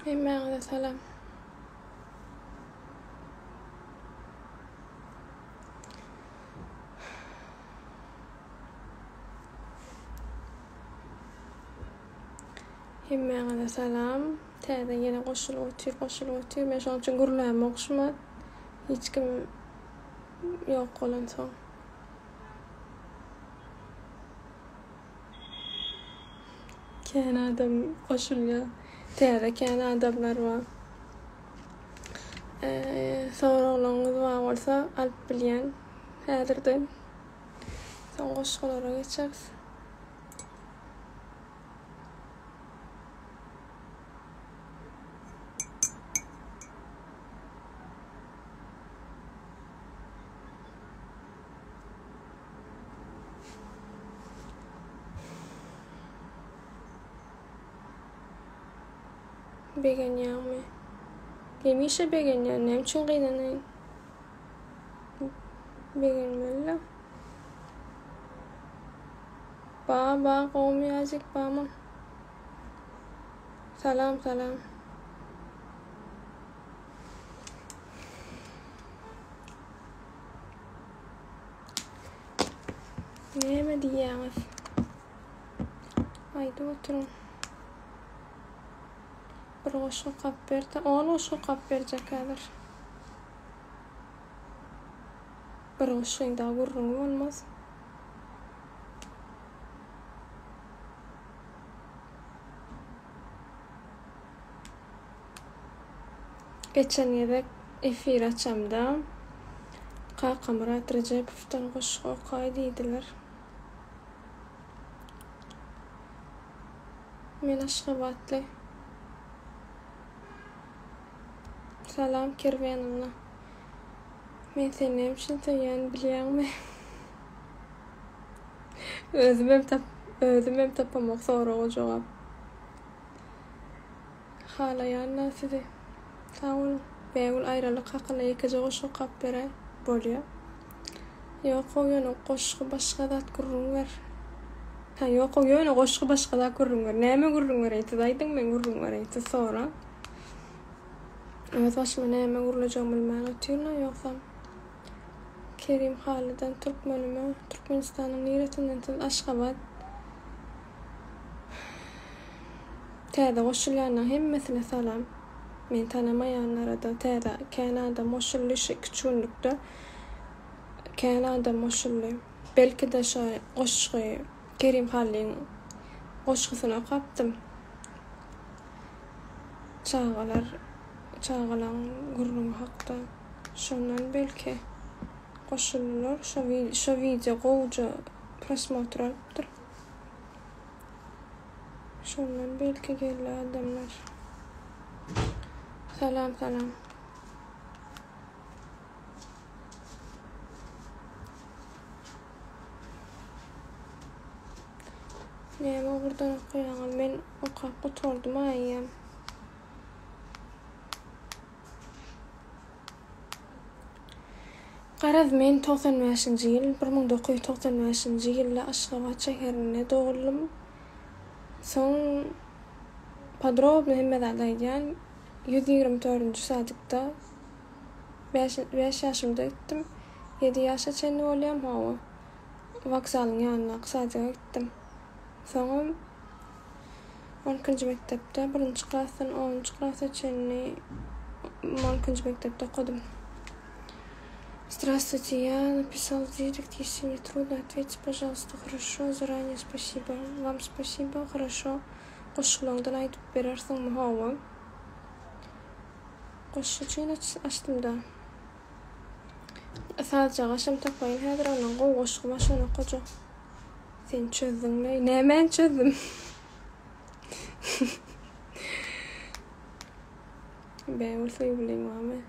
Hemmäňize salam. Hemmäňize salam. Täze ýene goşulyp otyr, goşulyp otyr. Men şonuň üçin gürlämok şumat. Hiç kim ýok bolansoň. Kän adam goşulýar. Täze kän adamlar bar. Soraglaryňyz bar bolsa alyp bilýän häzirden. Soň goşgulara geçeris. Begenýäňmi? Hemişe begenýän, näme üçin gynanaýyn? Begenmeli-le. Ba, ba, gowumy Ýazik, bamy? Salam, salam. Näme diýýäňiz? Aýdyp oturyň. Bir goşgy okap ber-de, on goşgy okap berjek häzir. Bir goşgyň dagy gürrüňi bolmaz. Geçen gezek efir açamda Kakamyrat Rejepowdan goşgy okaý diýdiler. Men aşgabatly. Salam Kerwenowna. Men seni näme üçin söýýän bilýäňmi? Özümem tap özümem tapamok soraga jogap. Halaýan-da sizi. Sag boluň. Bägül aýralyk hakynda ýekeje goşgy okap beräý. Bolýa. Ýok-ow ýöne goşgy başga zat gürrüň ber. Hä ýok-ow ýöne goşgy başga zat gürrüň ber. Näme gürrüň bereýin siz aýdyň men gürrüň bereýin siz soraň. Öz başyma näme gürlejegimi bilmän otyryn-a ýogsam. Kerim Halydan türkmenime Türkmenistanyň niresinden siz Aşgabat. Täze goşulýanlaň hemmesine salam. Meni tanamaýanlarada täze kän adam goşuldy şu iküç günlükde kän adam goşuldy. Belkide şo goşgy Kerim Hallyň goşgusyny okapdym. Çagalar çagalaň gürrüňi hakda. Şondan belki goşuldylar. Şo şo wideo gowuja prosmotr alypdyr. Şondan belki geldi adamlar. Salam salam. Näme ugurdan okaýaňyz? Men okap gutardym aýýam. Garaz, men 95-nji ýyl, 1995-nji ýylda Aşgabat şäherinde doguldym. Soň podrobno hemme zady aýdýan. 124-nji sadikda bäş bäş ýaşymda gitdim. Ýedi ýaşa çenli bolýam, hawa. Wokzalyň ýanyndaky sadika gitdim. Soňam on ikinji mekdepde birinji klasdan onunjy klasa çenli on ikinji mekdepde okadym. Здравствуйте, я написал в директ, если не трудно, ответьте, пожалуйста, хорошо, заранее спасибо. Вам спасибо, хорошо. Goşgulaňdan aýdyp berersiňmi? Hawa. Goşgy üçin açdym-da. Sazjagaşam tapaýyn häzir ondan gowy goşgy bar şony okajak. Sen çözdüňleý. Nämäni çözdüm? Bägül söýgüliň barmy?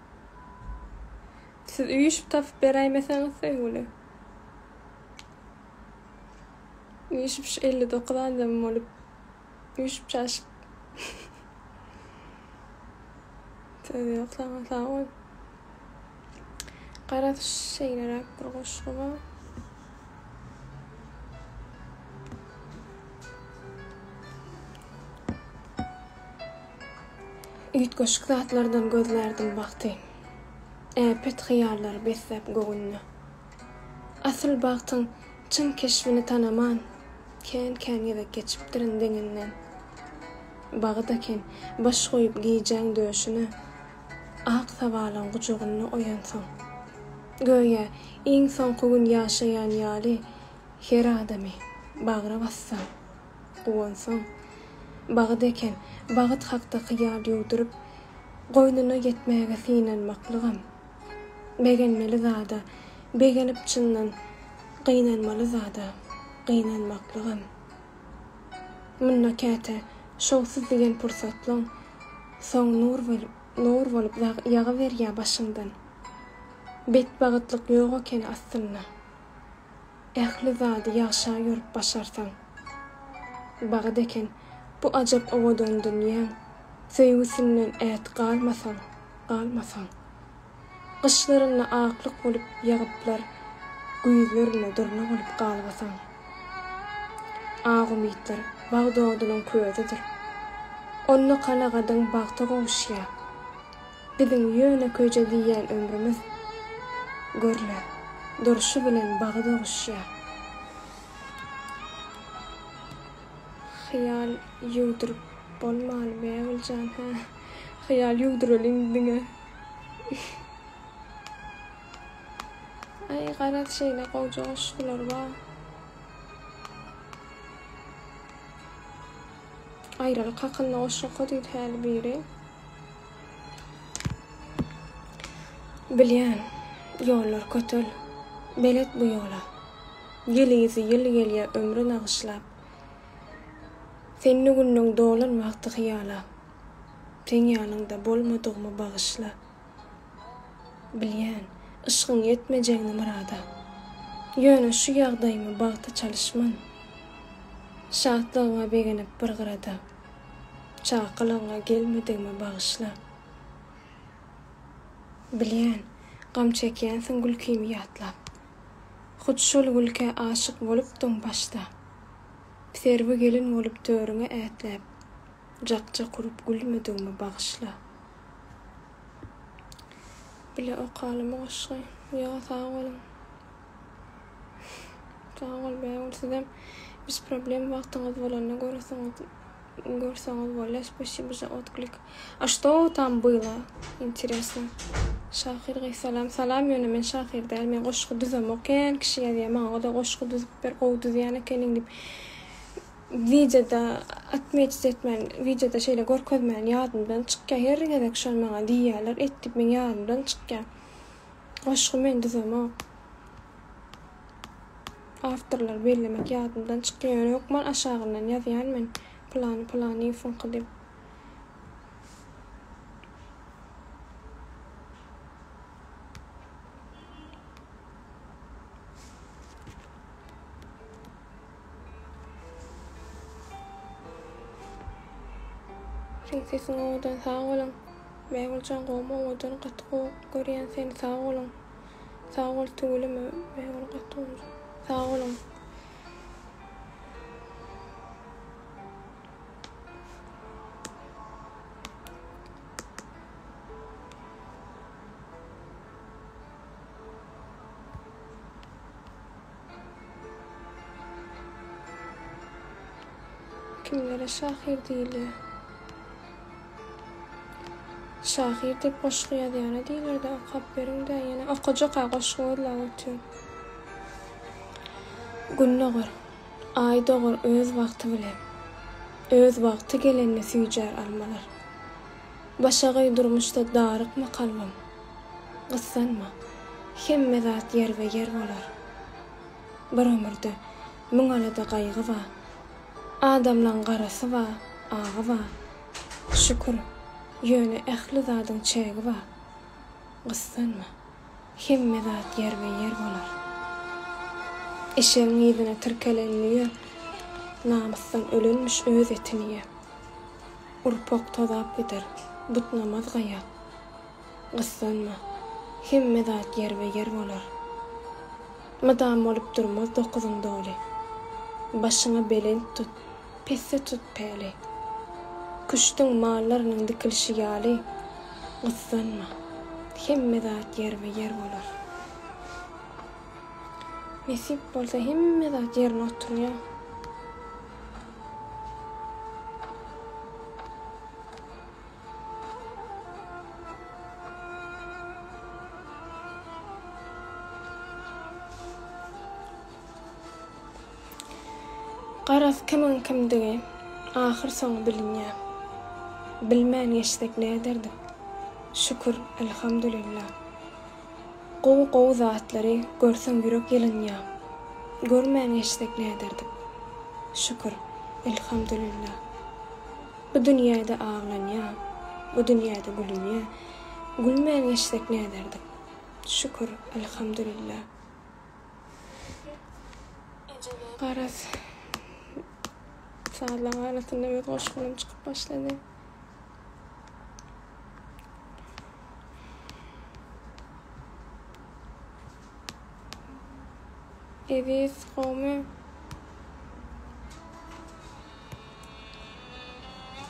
Siz üýşüp tapyp beräýmeseňiz söýgüli. Üýşüp şu 59 adam bolup üýşüp çaşyp. Söz ýok saňa sag bol. Garaz şeýleräk bir goşgy bar. Üýtgeşik zatlardan gözlärdim bagty. Äpet hyýallary besläp göwünde. Asyl bagtyň çyn keşbini tanaman, Kän-kän gezek geçipdirin deňinden. Bagt eken, baş goýup gijäň döşüne, Ak sabalaň gujagynda oýansaň. Göýä, iň soňky gün ýaşaýan ýaly, Her adamy bagra bassaň, guwansaň. Bagt eken, bagt hakda hyýal ýüwdürip, Goýnuna ýetmäge synanmaklygam. Begenmeli zada begenip çyndan, Gynanmaly zada gynanmaklygam. Munda käte şowsuz diýen pursatlaň Soň nur nur bolup ýagyberýä başyňdan. Betbagytlyk ýok ekeni aslynda. Ähli zady ýagşa ýorup başarsaň. Bagt eken bu ajap owadan dünýäň Söýgüsinden ät galmasaň, galmasaň. Gyşlarynda aklyk bolup ýagyplar, Güýzlerinde durna bolup galbasaň. Ak umytlar bagt odunyň közüdir. Onda kanagadyň bagta gowuşýar. Biziň ýönekeýje diýýän ömrümiz, Görle, durşy bilen bagy doguşýar. Hyýal ýüwdürip bolmaly Bägül jan hä. Hyýal ýüwdüreliň diňe. Aý garaz şeýle gowja goşgular bar. Aýralyk hakynda goşgy oka diýdi häli biri. Bilýän, ýollar kötel, belet bu ýola. Ýyl yzy ýyl gelýär ömri nagyşlap. Senli günleň dolan wagty hyýala. Seň ýanyňda bolmadygymy bagyşla. Bilýän, yşgyň ýetmejegini myrada. Ýöne şu ýagdaýymy bagta çalyşman. Şatlygyňa begenip bir gyrada. Çakylygyňa gelmedigimi bagyşla. Bilýän, gam çekýänsiň gülkimi ýatlap. Hut şol gülkä aşyk bolupdyň başda. Serwi gelin bolup törüňe ätläp, Jak-jak urup gülmedigimi bagyşla. Bile okalymy goşgy? Ýok sag boluň. Sag bol Bägül sizem bez problem wagtyňyz bolanda göresiňiz görseňiz bolýar spasibo za otklik. A što tam bylo interesno? Şahyr gyz salam salam ýöne men şahyr däl men goşgy düzemok kän kişi ýazýar maňada goşgy düzüp ber gowy düzýän ekeniň diýip Wideoda otmeçit etmän wideoda şeýle görkezmän ýadymdan çykýar her gezek şony maňa diýýärler et diýip meň ýadymdan çykýar. Goşgy men düzemok. Awtorlary bellemek ýadymdan çykýar ýöne hökman aşagyndan ýazýan men pylany pylanyýewiňki diýip. Seň sesiň owadan sag boluň. Bägüljan gowmy owadan gaty gowy görýän seni sag boluň. Sag bol tüweleme Bägül gaty gowy sag boluň. Kimlere şahyr diýilýär? Şahyr diýip goşgy ýazýana diýiler-dä, okap beriň-dä ýene. Okajak-a goşgy gözläp otyryn. Gün dogar, Aý dogar öz wagty bilen. Öz wagty gelende süýjär almalar. Başagaý durmuşda darykma kalbym. Gyssanma, hemme zat ýerbe-ýer bolar. Bir ömürde müň alada-gaýgy bar. Adamlaň garasy bar, agy bar. Şükür, ýöne ähli zadyň çägi bar. Gyssanma, hemme zat ýerbe-ýer bolar. Eşegiň yzyna tirkelen düýe, namysdan ölenmiş öz etini iýe. Urpak tozap gider, butnamaz gaýa. Gyssanma, hemme zat ýerbe-ýer bolar. Mydam bolup durmaz dokuzyň doly. Başyňy belent tut, pesde tut päli. Küşdüň mallarynyň dikilişi ýaly, gyssanma. Hemme zat ýerbe-ýer bolar. Nesip bolsa hemme zat ýerine oturýar. Garaz kimiň kimdigi ahyr soňy bilinýär. Bilmän geçsek näderdik. Şükür Elhamdülillah. Gowy gowy zatlary görseň ýürek ýylynýa. Görmän geçsek näderdik. Şükür, Elhamdülillah. Bu dünýäde aglanýa, bu dünýäde gülünýä. Gülmän geçsek näderdik. Şükür, Elhamdülillah. Garaz, sazlaň arasynda öz goşgularym çykyp başlady. Eziz gowmy?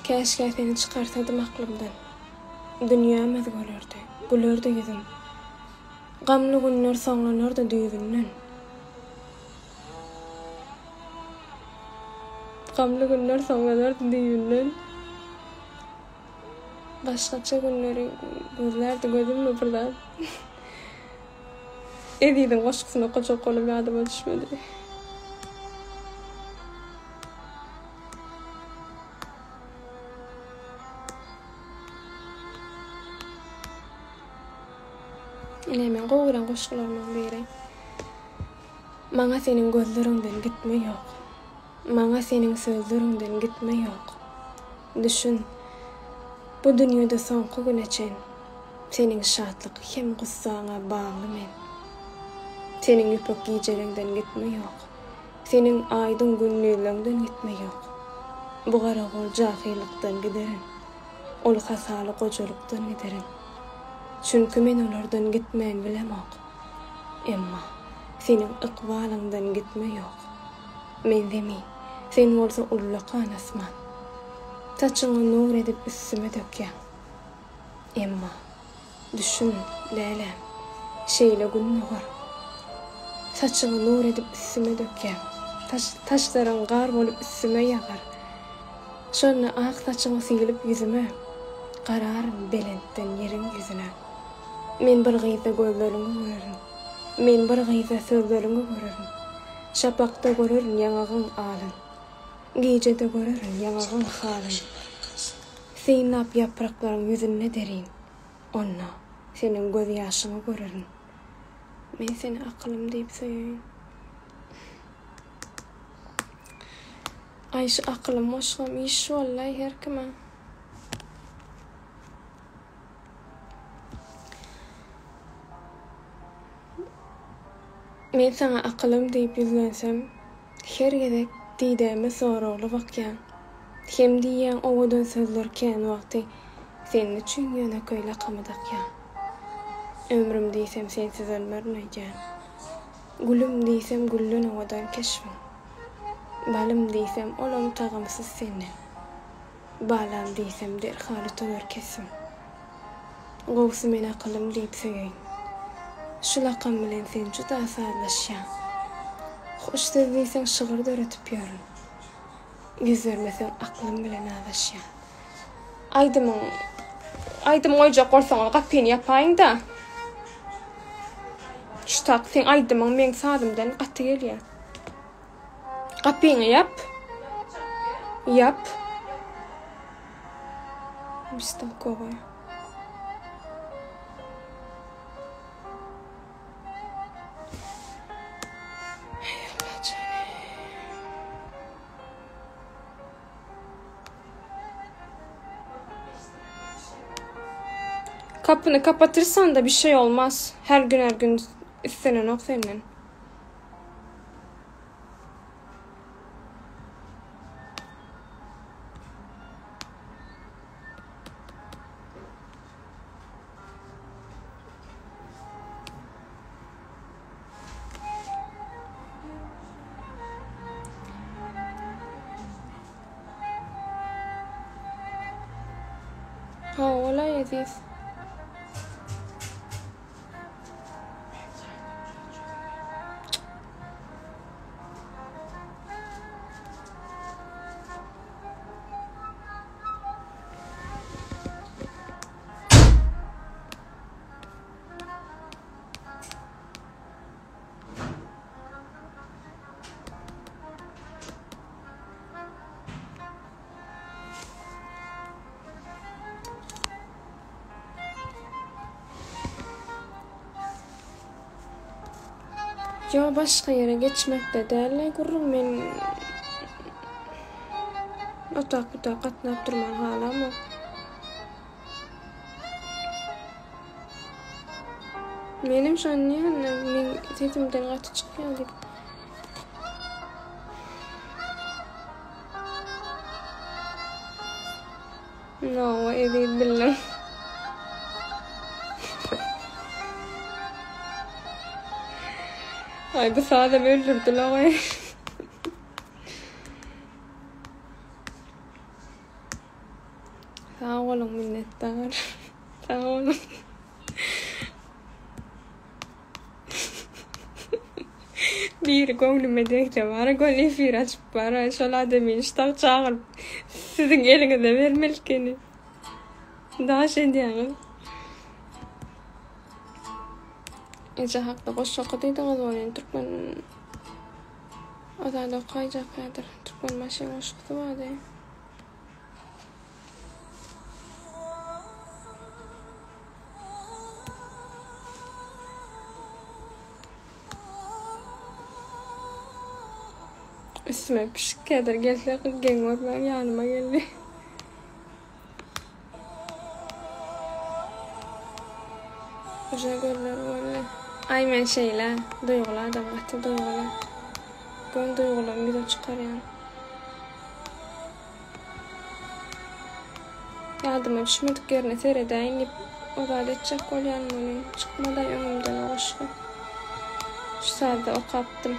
Käşgä seni çykarsadym aklymdan. Dünýäm özgererdi, gülerdi ýüzüm. Gamly günler soňlanardy düýbünden. Gamly günler soňlanardy düýbünden. Başgaça günleri gözlärdi gözümmi bir zat. Eziziň goşgusyny okajak boldum ýadyma düşmedi. Ine meň gowy gören goşgularymyň biri. Maňa seniň gözleriňden gitme ýok. Maňa seniň sözleriňden gitme ýok. Düşün, bu dünýede soňky güne çen Seniň şatlyk hem gussaňa bagly men. Seniň ýüpek gijeleňden gitme ýok. Seniň aýdyň gündizleňden gitme ýok. Bu garagol jahyllykdan giderin. Ol hasaly gojalykdan giderin. Çünki men olardan gitmän bilemok. Emma seniň ykbalyňdan gitme ýok. Men zemin, sen bolsa ullakan asman. Saçyňy nur edip üstüme dökýäň. Emma, düşün, läläm, şeýle gün dogar. Saçyňy nur edip üstüme dökýäň. Saçlaryň gar bolup üstüme ýagar. Şonda ak saçyň sylyp ýüzüme, Gararyn belentden ýeriň ýüzüne. Men bir gyzda gözleriňi görerin. Men bir gyzda sözleriňi görerin. Şapakda görerin ýaňagyň alyn. Gijede görerin ýaňagyň halyn. Synlap ýapraklaryň ýüzünde derin. Onda seniň gözýaşyňy görerin. Men seni akylym diýip söýeýin. Aý şu akylym goşgam iş bollaý her kime. Men saňa akylym diýip ýüzlensem, her gezek didäme soragly bakýaň. Hem diýýäň owadan sözler kän wagty sen üçin ýönekeý lakamy dakýaň. Ömrüm diýsem sensiz ölmerin öýdýän. Gülüm diýsem gülden owadan keşbiň. Balym diýsem olam tagamsyz senden. Balam diýsem derhal utanar kesim. Gowsy men akylym diýip söýeýin. Şu lakam bilen sen juda sazlaşýaň. Hoş söz diýseň şygyr döredip ýörün. Ýüz bermeseň aklym bilen azaşýan. Aýdymyň aýdym goýjak bolsaňyz gapyny ýapaýyňda. Şu tak seň aýdymyň meň sazymdan gaty gelýär. Gapyňy ýap. Ýap. Bestakowy. Kapyny kapatyrsan da bir şey olmaz. Her gün her gün istenenok senden. Hawa-laý Eziz. Ýo başga ýere geçmekde däl-le gürrüň men otak butak gatnap durmany halamok. Menem şony diýýän meň sesimden gaty çykýar diýip. No, eziz bildim. Ay bu sazam öldürdü la goý. Sag boluň minnetdar. Sag boluň. Biri göwnüme degse bara göni efir açyp bara şol adamyny ştak çagyryp siziň eliňize bermeli ekeni. Daş edýäňiz. Eje hakda goşgy oka diýdiňiz welin türkmen o zady okaýjak häzir. Türkmenbaşyň goşgusy bardy. Üstüme pişik häzir gelse geň görmäň ýanyma geldi. Uje gözleri boldy. Aý men şeýle duýguly adam gaty duýguly. Göni duýgularymy ýüze çykarýan. Ýadyma düşmedik ýerine seredäýin diýip o zat etjek bolýan welin çykmadaý öňümden o goşgy. Şu sazda okapdym.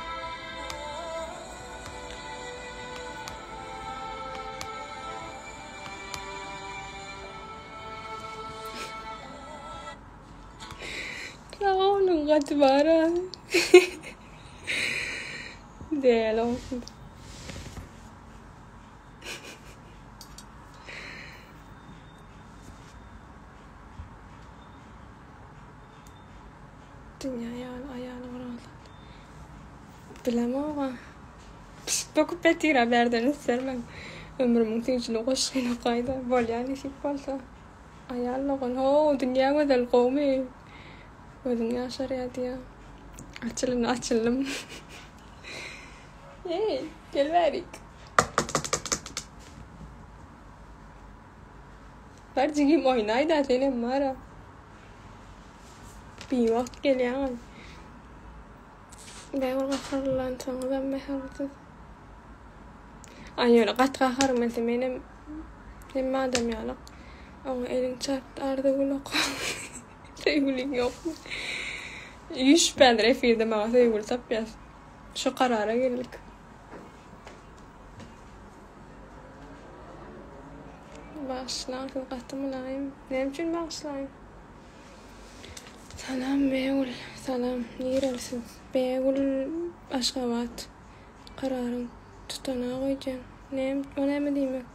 Sag boluň gaty bara. Däl olsun. Dünýä ýaly aýaly guraldy. Bilemog-a. Pişik böküp ýatyr-a bärden üssermäň. Ömrümiň süýjüli goşgyny okaýda. Bolýa nesip bolsa. Aýal dogan, how, dünýä gözel gowmy? Gözüň ýaşarýa diýýä. Açylyn açyldym. Eý, gel bärik. Bar jigim oýnaýda senem bara. Biwagt gelýäňiz. Bägül gaharlansaňyzam mähirsiz. Aý ýöne gaty gaharym gelse menem hemme adam ýaly oňa eliň çarpdy Arzygül oka. Söýgüliň ýokmy? Üýşüp häzir efirde maňa söýgüli tapýas. Şu karara geldik. Bagyşlaň siz gaty mylaýym. Näme üçin bagyşlaýyn? Salam Bägül. Salam. Nirelisiň? Bägül Aşgabat. Kararyň tutana goýdýaň. Näme, o näme diýmek?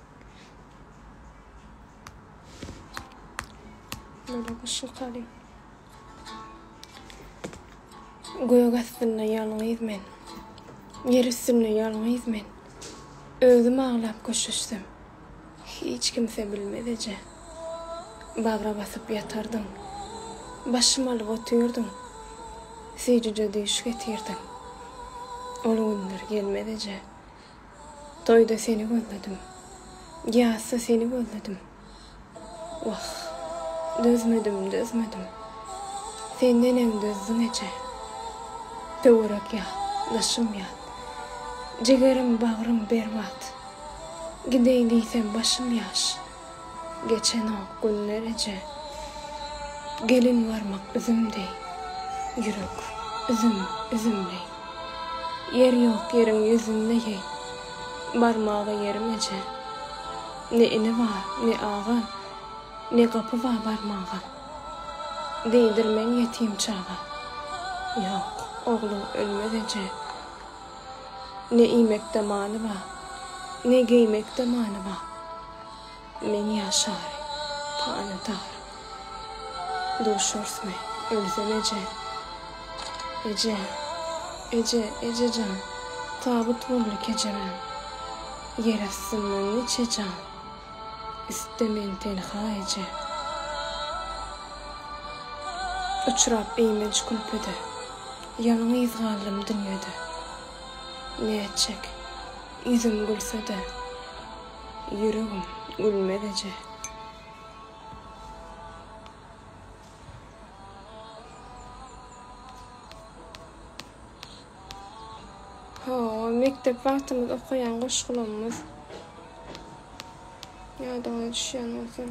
Böyle goşgy okalyň. Gök astynda ýalňyz men, Ýer üstünde ýalňyz men. Özüm aglap köşeşsem, Hiç kimse bilmez eje. Bagra basyp ýatardyň, Başym alyp otyrdyň, Süýjüje düýş getirdiň. Ol günler gelmez eje. Toýda seni gözledim, Ýasda seni gözledim. Wah, dözmedim, dözmedim. Sen neneň dözdüň eje? Töwerek ýat, daşym ýat. Jigerim, bagrym berbat. Gideý diýsem başym ýaş. Geçenok günler eje. Gelin barmak üzüm deý. Ýürek, üzüm, üzüm deý. Ýer ýok ýeriň ýüzünde ýeý. Barmaga ýerim eje. Ne ini bar, ne aga. Ne gapy bar barmaga. Diýdir men ýetim çaga. Ýok, ogluň ölmez eje. Ne iýmekde many bar, Ne geýmekde many bar. Men ýaşary, pany dar. Duşarsmy, ölsem eje. Eje, eje, eje jan, Tabyt boldy kejebäm. Ýer astynda niçe jan, Üstde men tenha eje. Uçrap eýmenç külpede, Ýalňyz galdym dünýede. Nätjek, ýüzüm gülse-de, Ýüregim gülmez eje. Hawa, mekdep wagtymyz okaýan goşgularymyz ýadyňa düşýän bolsa.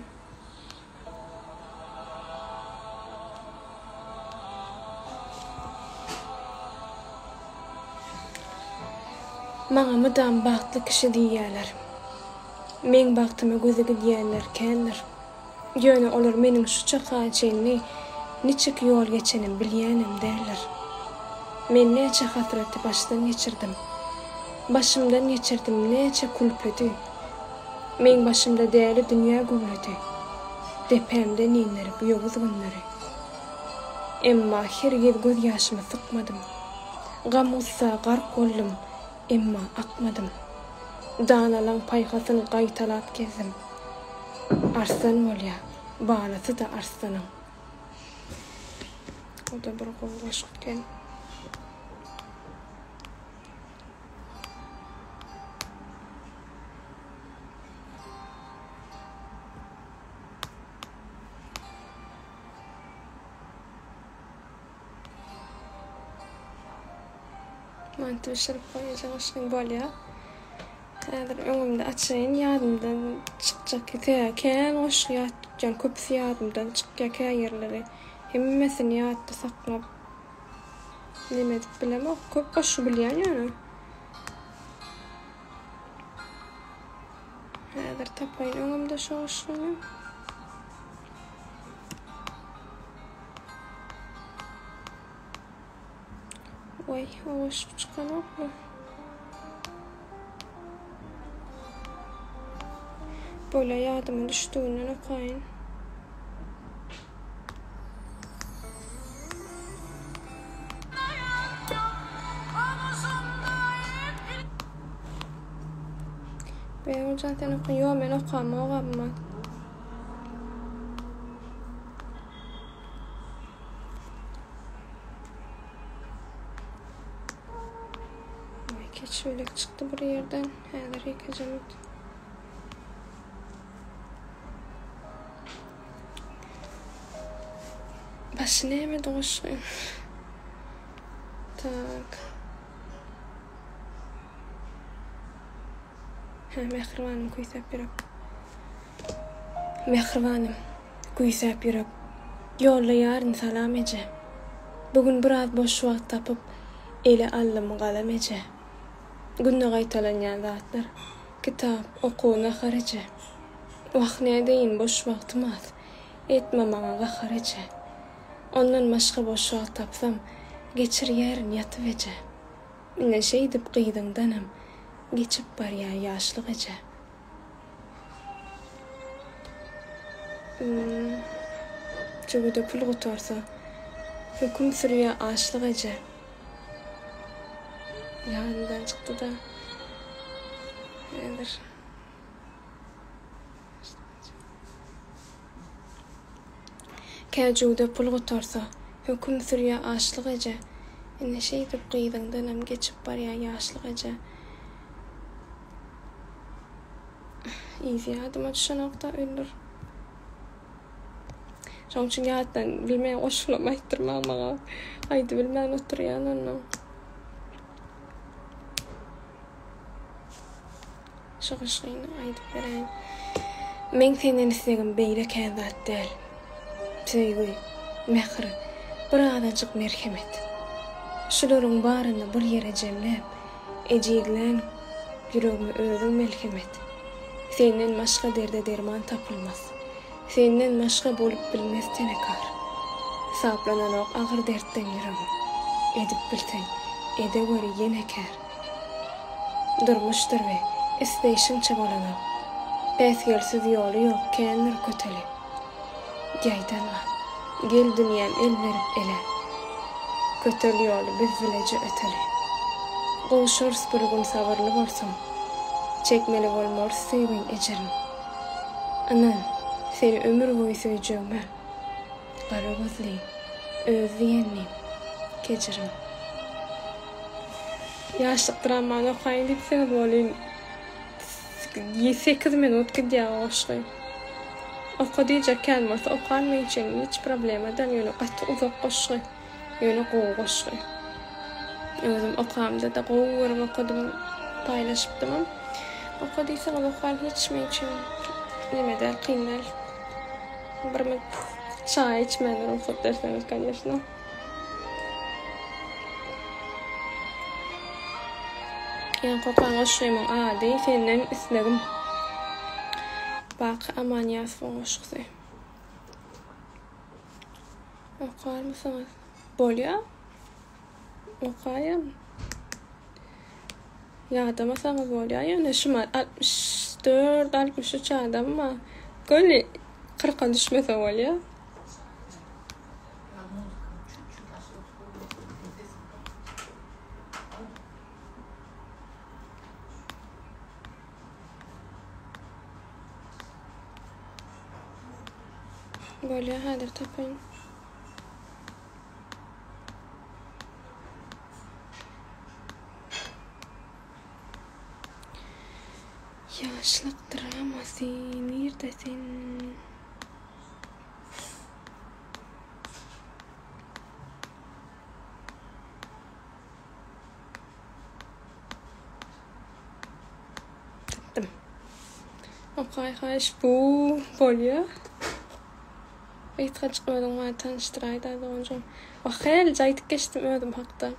Maňa mydam bagtly kişi diýýäler. Meň bagtyma gözi gidýänler kändir. Ýöne olar meniň şu çaka çenli niçik ýol geçenim bilýänem däldir. Men näçe hasraty başdan geçirdim. Başymdan geçirdim näçe külpeti. Meň başymda däli dünýä güwledi. Depämden indirip ýowuz günleri. Emma hergiz gözýaşymy sykmadym. Gam-gussa gark boldum, emma akmadym. Danalaň paýhasyn gaýtalap gezdim. Arslan bolýa, balasy-da arslanyň. O-da bir gowy goşgy eken. Manty bişirip goýaýjak goşgyň bolýa. Häzir öňümde açaýyn ýadymdan çykjak sebäbi kän goşgy ýat tutýan köpüsi ýadymdan çykýa kä ýerleri hemmesini ýatda saklap neme edip bilemok köp goşgy bilýän ýöne. Häzir tapaýyn öňümde şo goşgyny. Waý, o goşgy çykanokmy? Bolýa ýadyma düşdüginden okaýyn. Begjan sen oka. Ýok men okamok amma. Keçbelek çykdy bir ýerden. Häzir ýekeje minut. Başy nämedi goşgyň? Tak. Hä, mähribanym küýsäp ýürek. Mähribanym, küýsäp ýürek. Ýollaýaryn salam eje. Bu gün biraz boş wagt tapyp, ele aldym galam eje. Günde gaýtalanýan zatlar, kitap, okuw, nahar eje. Wah, nädeýin, boş wagtym az, etme maňa gahar eje. Ondan başga boş wagt tapsam, geçirýärin ýatyp eje. Ine şeýdip gyzyňdanam geçip barýar ýaşlyk eje. Jübüde pul gutarsa, höküm sürýär açlyk eje. Ýadymdan çykdy-da. Häzir. Käjüwde pul gutarsa, höküm sürýär açlyk eje. Ine şeýdip gyzyňdanam geçip barýar ýaşlyk eje. Yzy ýadyma düşenokda öldür. Şoň üçin ýatdan bilmeýän goşgularymy aýtdyrmaň maňa. Aýdybilmän oturýan onnoň. Şu goşgyny aýdyp beräýin. Meň senden islegim beýle kän zat däl. Söýgi, mähir, bir azajyk merhemet. Şularyň baryny bir ýere jemläp, ejizlän ýüregime özüň melhem et. Senden başga derde derman tapylmaz. Senden başga bolup bilmez tenekar. Saplananok agyr dertden ýüregim. Edip bilseň, edeweri ýene kär. Durmuşdyr we isleýşiňçe bolanok. Päsgelsiz ýoly ýok kändir köteli. Ýaýdanma. Gel dünýäm el berip ele. Kötel ýoly biz bileje öteli. Gowşarys bir gün sabyrly bolsaň. Çekmeli bolmarys söýgiň ejirin. Ynan, seni ömür boýy söýjegime. Gara gözli, öz diýenlim, kejirim. Ýaşlyk dramany okaýyn diýipsiňiz welin 8 minut gidýär o goşgy. Oka diýjek kän bolsa okan meň üçin hiç problema däl ýöne gaty uzak goşgy. Ýöne gowy goşgy. Özüm okamda-da gowy görüp okadym, paýlaşypdymam. Oka diýseňiz okan hiç meň üçin neme däl, kyn däl. Bir minut çaý içmäne rugsat berseňiz koneşno. Ýaňky okan goşgymyň ady Senden islegim. Baky Amanýazowyň goşgusy. Okarmysyňyz? Bolýa. Okaýan. Ýadamasaňyz bolýa ýöne şumat 64, 63 adam bar. Göni 40-a düşmese bolýa. Bolýa häzir tapaýyn. Ýaşlyk dramasy nirde sen? Tapdym. Okaý haýyş bu bolýa. Gysgajyk özüň bana tanyşdyraýda doganjygym. Wah hälije aýdyp geçdim özüm hakda.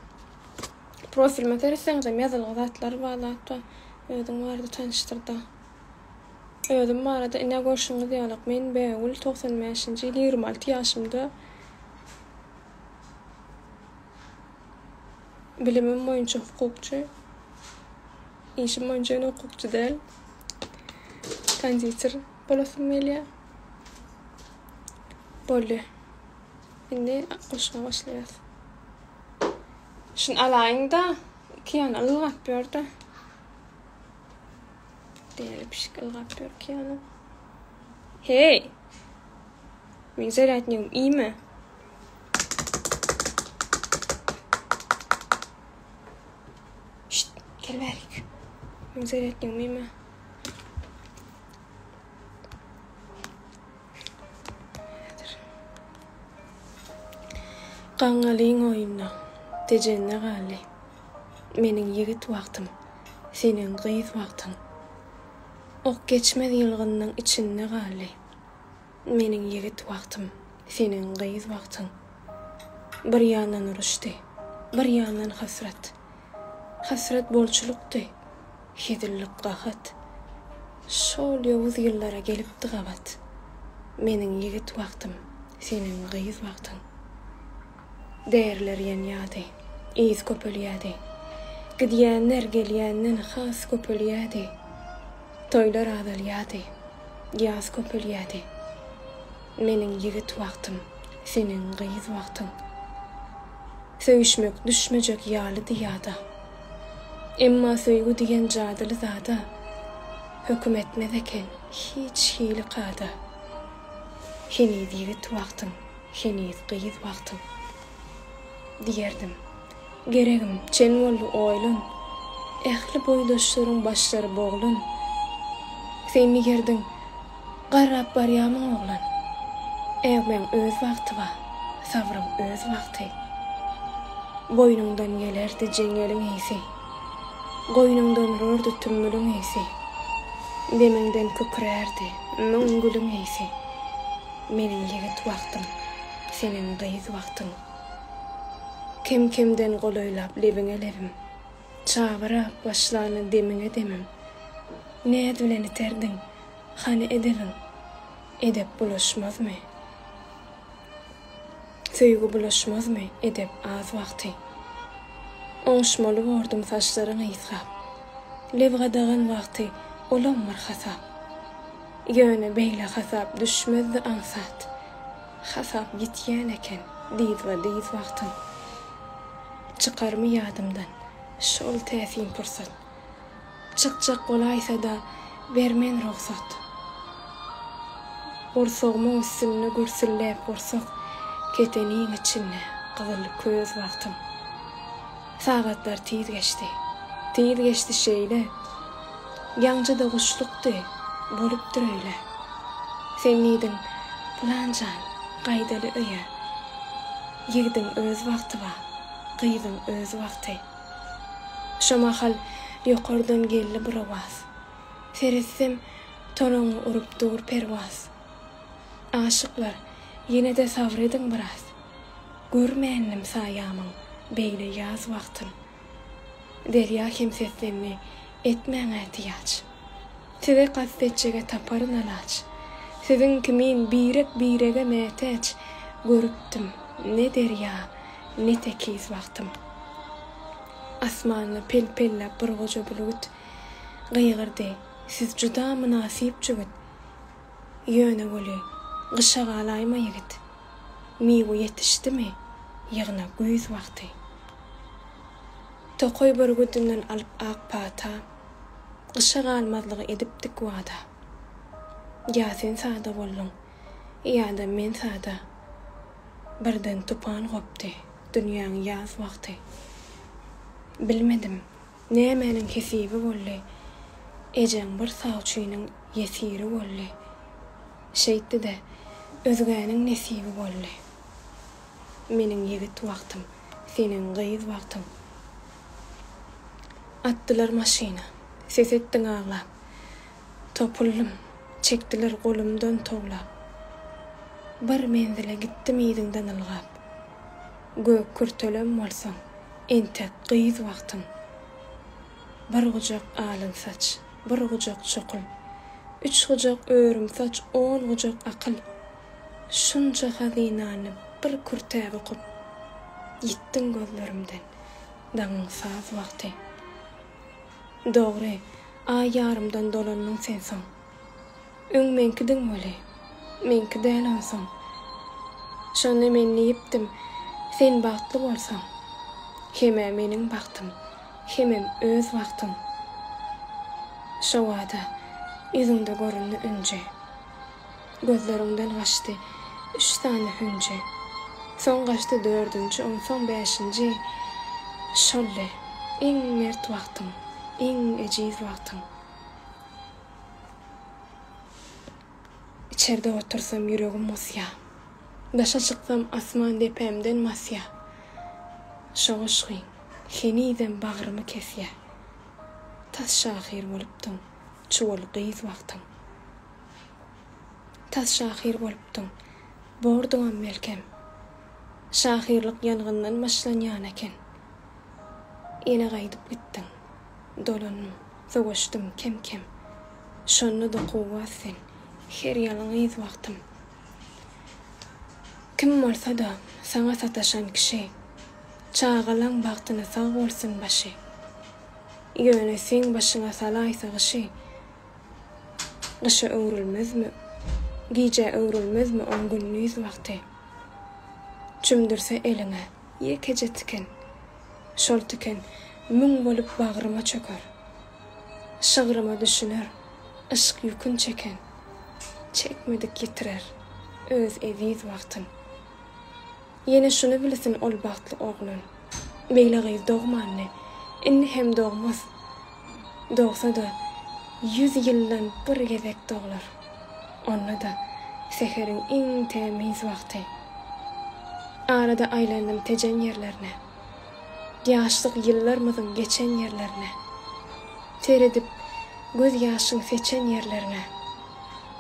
Profilime seretseňizem ýazylgy zatlar bar zat bar. Özüň barada tanyşdyrda. Özüm barada ine görşüňiz ýalak men Bägül 95-nji ýyl 26 ýaşymda Bilimim boýunça hukukçy. Işim boýunça ýöne hukukçy däl. Konditer bolasym gelýär. Boldy. Indi goşga başlaýas. Şuny alaýyň-da, iki ýana ylgap ýör-de. Däli pişik ylgap ýör iki ýana. Heý! Meň zarýadnigim iýme. Şşt, gel bärik. Meň zarýadnigimi iýme. Gaňňalyň oýunda, Tejende galdy. Meniň ýigit wagtym, seniň gyz wagtyň. Ok geçmez ýylgynnyň içinde galdy. Meniň ýigit wagtym, seniň gyz wagtyň. Bir ýandan uruşdy, bir ýandan hasrat. Hasrat bolçulykdy, hezillik gahat. Şol ýowuz ýyllara gelipdi gabat. Meniň ýigit wagtym, seniň gyz wagtyň. Däriler ýanýady, yz köpelýädi. Gidýänler gelýänden has köpelýädi. Toýlar azalýady, ýas köpelýädi. Meniň ýigit wagtym, seniň gyz wagtyň. Söýüşmek düşmejek ýalydy ýada. Emma söýgi diýen jadyly zada höküm etmez eken hiç hili kada. Heniz ýigit wagtyň, heniz gyz wagtyň. Diýerdim. Geregim, çen boldy oýlan. Ähli boýdaşlaryň başlary boglan. Sen diýerdiň, Garrap barýamyň oglan? Äwmäň öz wagty bar, sabryň öz wagty. Boýnuňdan gelerdi jeňňeliň ysy. Goýnuňdan urardy tümmüliň ysy. Demiňden kükrärdi müň gülüň ysy. Meniň ýigit wagtym, seniň gyz wagtyň. Kem-kemden golaýlap lebiňe lebim, Çabyrap başlany demiňe demim. Näz bilen iterdiň, hany edebiň? Edep bulaşmazmy? Söýgi bulaşmazmy edep az wagty? Oňuşmaly bordum saçlaryň ysgap. Leb gadagan wagty olam bir hasap. Ýöne beýle hasap düşmezdi aňsat. Hasap ýitýän eken dyzba-dyz wagtyň. Çykarmy ýadymdan şol täsin pursat. Çykjak bolaýsa-da bermen rugsat. Gursagymyň üstünde gürsülläp gursak, Keteniň içinde gyzyl köz wagtym. Sagatlar tiz geçdi. Tiz geçdi şeýle. Ýaňja-da guşlukdy, bolupdyr öýle. Sen diýdiň, Pylan jan, gaýdaly öýe. Ýigdiň öz wagty bar, gyzyň öz wagty. Şo mahal ýokardan geldi bir owaz. Seretsem, toraňňy urup dur perwaz. Aşyklar, ýene-de sabyr ediň biraz. Görmändim saýamyň beýle ýaz wagtyn. Derýa hem seslendi, Etmäň ätiýaç. Size kast etjege taparyn alaç. Siziň kimin birek-birege mätäç görüpdim ne derýa, ne tekiz wagtym. Asmanda pel-pelläp bir goja bürgüt gygyrdy, Siz juda mynasyp jübüt. Ýöne weli, gyşa galaýma ýigit. Miwe ýetişdimi, ýygna güýz wagty. Tokaý bürgüdinden alyp ak pata, Gyşa galmazlygy edipdik wada. Ýa sen sada bolduň, ýa-da men sada. Birden tupan gopdy, dünýäň ýaz wagty. Bilmedim, nämäniň hesibi boldy, Ejeň bir sawçynyň ýesiri boldy. Şeýtdi-de, özgäniň nesibi boldy. Meniň ýigit wagtym, seniň gyz wagtyň. Atdylar maşyna, ses etdiň aglap. Topuldym, çekdiler golumdan towlap. Bir menzile gitdim yzyňdan ylgap. Gök kürtelem bolsaň, entek gyz wagtyň. Bir gujak alyn saç, bir gujak çokul. Üç gujak örüm saç, on gujak akyl. Şunça hazynany bir kürtä bukup, Ýitdiň gözlerimden daňyň saz wagty. Dogry, aý ýarymdan dolandyň sen soň. Öň meňkidiň weli, meňki däl onsoň. Şonda men diýipdim, sen bagtly bolsaň, Hem-ä meniň bagtym, hemem öz bagtyň. Şo bada ýüzüňde göründi ünji. Gözleriňden gaçdy üç sany hünji. Soň gaçdy dördünji, onsoň bäşinji. Şoldy, iň mert wagtyň, iň ejiz wagtyň. Içerde otursam ýüregim gysýa. Daşa çyksam asman depämden basýa. Şo goşgyň henizem bagrymy kesýä. Tas şahyr bolupdyň, çuwal gyz wagtyň. Tas şahyr bolupdyň. Borduňam belkem. Şahyrlyk ýangyndan başlanýan eken. Ýene gaýdyp gitdiň. Dolandym, sowaşdym kem-kem. Şonda-da kuwwat sen, her ýalňyz wagtym. Kim bolsa-da, saňa sataşan kişi, Çagalaň bagtyna sag bolsun başy. Ýöne seň başyňa salaýsa gyşy, Gyşa öwrülmezmi, gijä öwrülmezmi oň gündiz wagty? Çümdürse eliňe ýekeje tiken, Şol tiken müň bolup bagryma çöker. Şygryma düşüner yşk ýükün çeken, Çekmedik ýitirer öz eziz wagtyn. Ýene şuny bilsin ol bagtly oglan, Beýle gyz dogmandy, indi hem dogmaz. Dogsa-da, ýüz ýyldan bir gezek doglar. Onda-da säheriň iň tämiz wagty. Arada aýlandym Tejen ýerlerine. Ýaşlyk ýyllarmyzyň geçen ýerlerine. Seredip göz ýaşyň seçen ýerlerňe.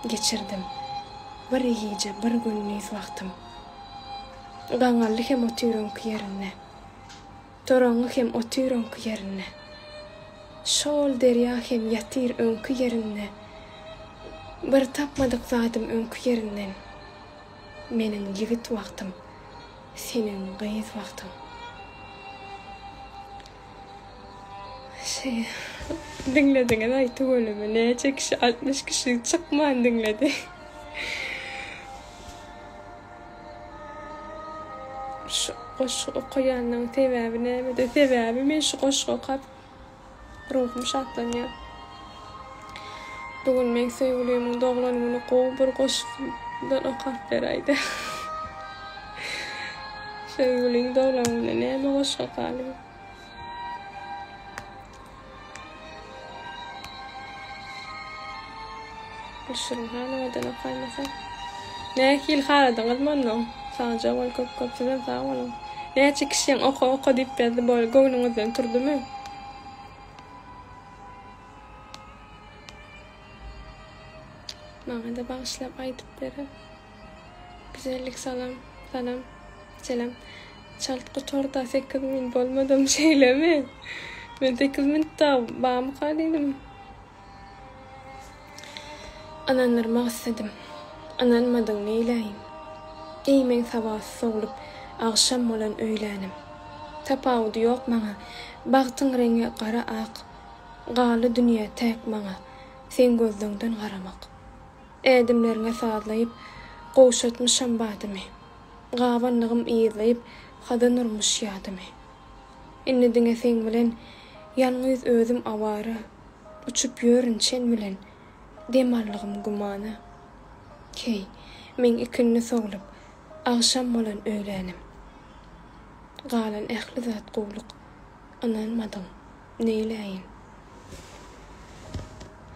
Geçirdim bir gije, bir gündiz wagtym. Gaňally hem otyr öňki ýerinde. Toraňňy hem otyr öňki ýerinde. Şol derýa hem ýatyr öňki ýerinde. Bir tapmadyk zadym öňki ýerinden, Meniň ýigit wagtym, seniň gyz wagtyň. Şeý diňlediňiz-aý tüweleme näçe kişi 60 kişi çykman diňledi. Şu goşgy okaýanyň sebäbi nämede? Sebäbi men şu goşgy okap Ruhum şatlanýar. Bu gün meň söýgülimiň doglan güni gowy bir goşgudan okap beräýdä. Söýgüliň doglan gününe näme goşgy okaly? Gülşirin Hanowadan okaýmasa. Nähili haladyňyzmy onnoň? Sagja bol köp köp sizem sag boluň. Näçe kişiň oka oka diýip ýazdy bol göwnüňizden turdymy? Maňada bagyşlap aýdyp bere. Güzellik salam salam selam. Çalt gutarda 8 min bolmadam şeýlemi? Men 8 minut dagy barmyka diýdim. Ynandyrmak isledim. Ynanmadyň neýläýin. Eý meň sabasy sowlup, agşam bolan öýlänim. Tapawudy ýok maňa, bagtyň reňi gara-ak. Galdy dünýä täk maňa, seň gözleňden garamak. Ädimlerňe sazlaýyp, gowşatmyşam badymy. Gabanlygym yzlaýyp, hazan urmuş ýadymy. Indi diňe seň bilen, ýalňyz özüm awara. Uçup ýörün çen bilen, dem aldygym gümana. Heý, meň ikindi sowlup, agşam bolan öýlänim. Galan ähli zat gowluk, ynanmadyň, neýläýin.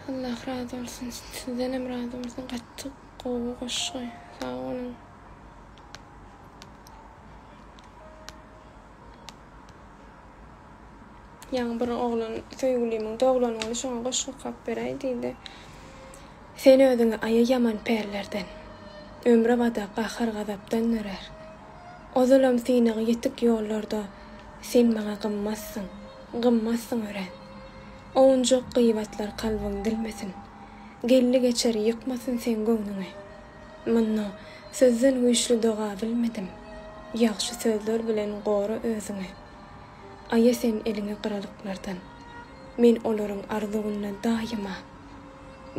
Allah razy bolsun, sizdenem razy bolsun, gaty gowy goşgy, sag boluň. Ýaňy bir oglan söýgülimiň doglan güni şoňa goşgy okap beräý diýdi. Sen özüňi aýa ýaman pällerden. Ömre badak gahar-gazapdan dörär. Ozalam synagy ýetik ýollarda sen maňa gymmatsyň, gymmatsyň örän. Owunjak gybatlar kalbyň dilmesin. Geldi-geçer ýykmasyn seň göwnüňi. Munda sözden güýçli doga bilmedim. Ýagşy sözler bilen gora özüňi. Aýa sen eliňi gyralyklardan. Men olaryň arzuwynda daýyma.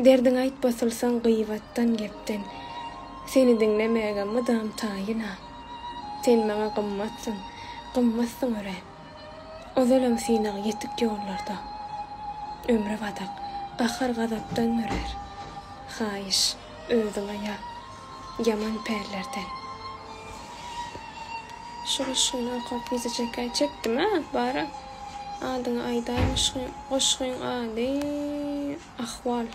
Derdiňi aýt basylsaň gybatdan gepden. Seni diňlemäge mydam taýyn-a. Sen maňa gymmatsyň, gymmatsyň örän. Ozalam synag ýetik ýollarda. Ömre badak, gahar-gazapdan dörär. Haýyş, özüň aýa, ýaman pällerden. Şu goşgyny okap wideo çekäý. Çekdim-ä, bar-a. Adyňy aýdaý goşgyň, goşgyň ady Ahwal.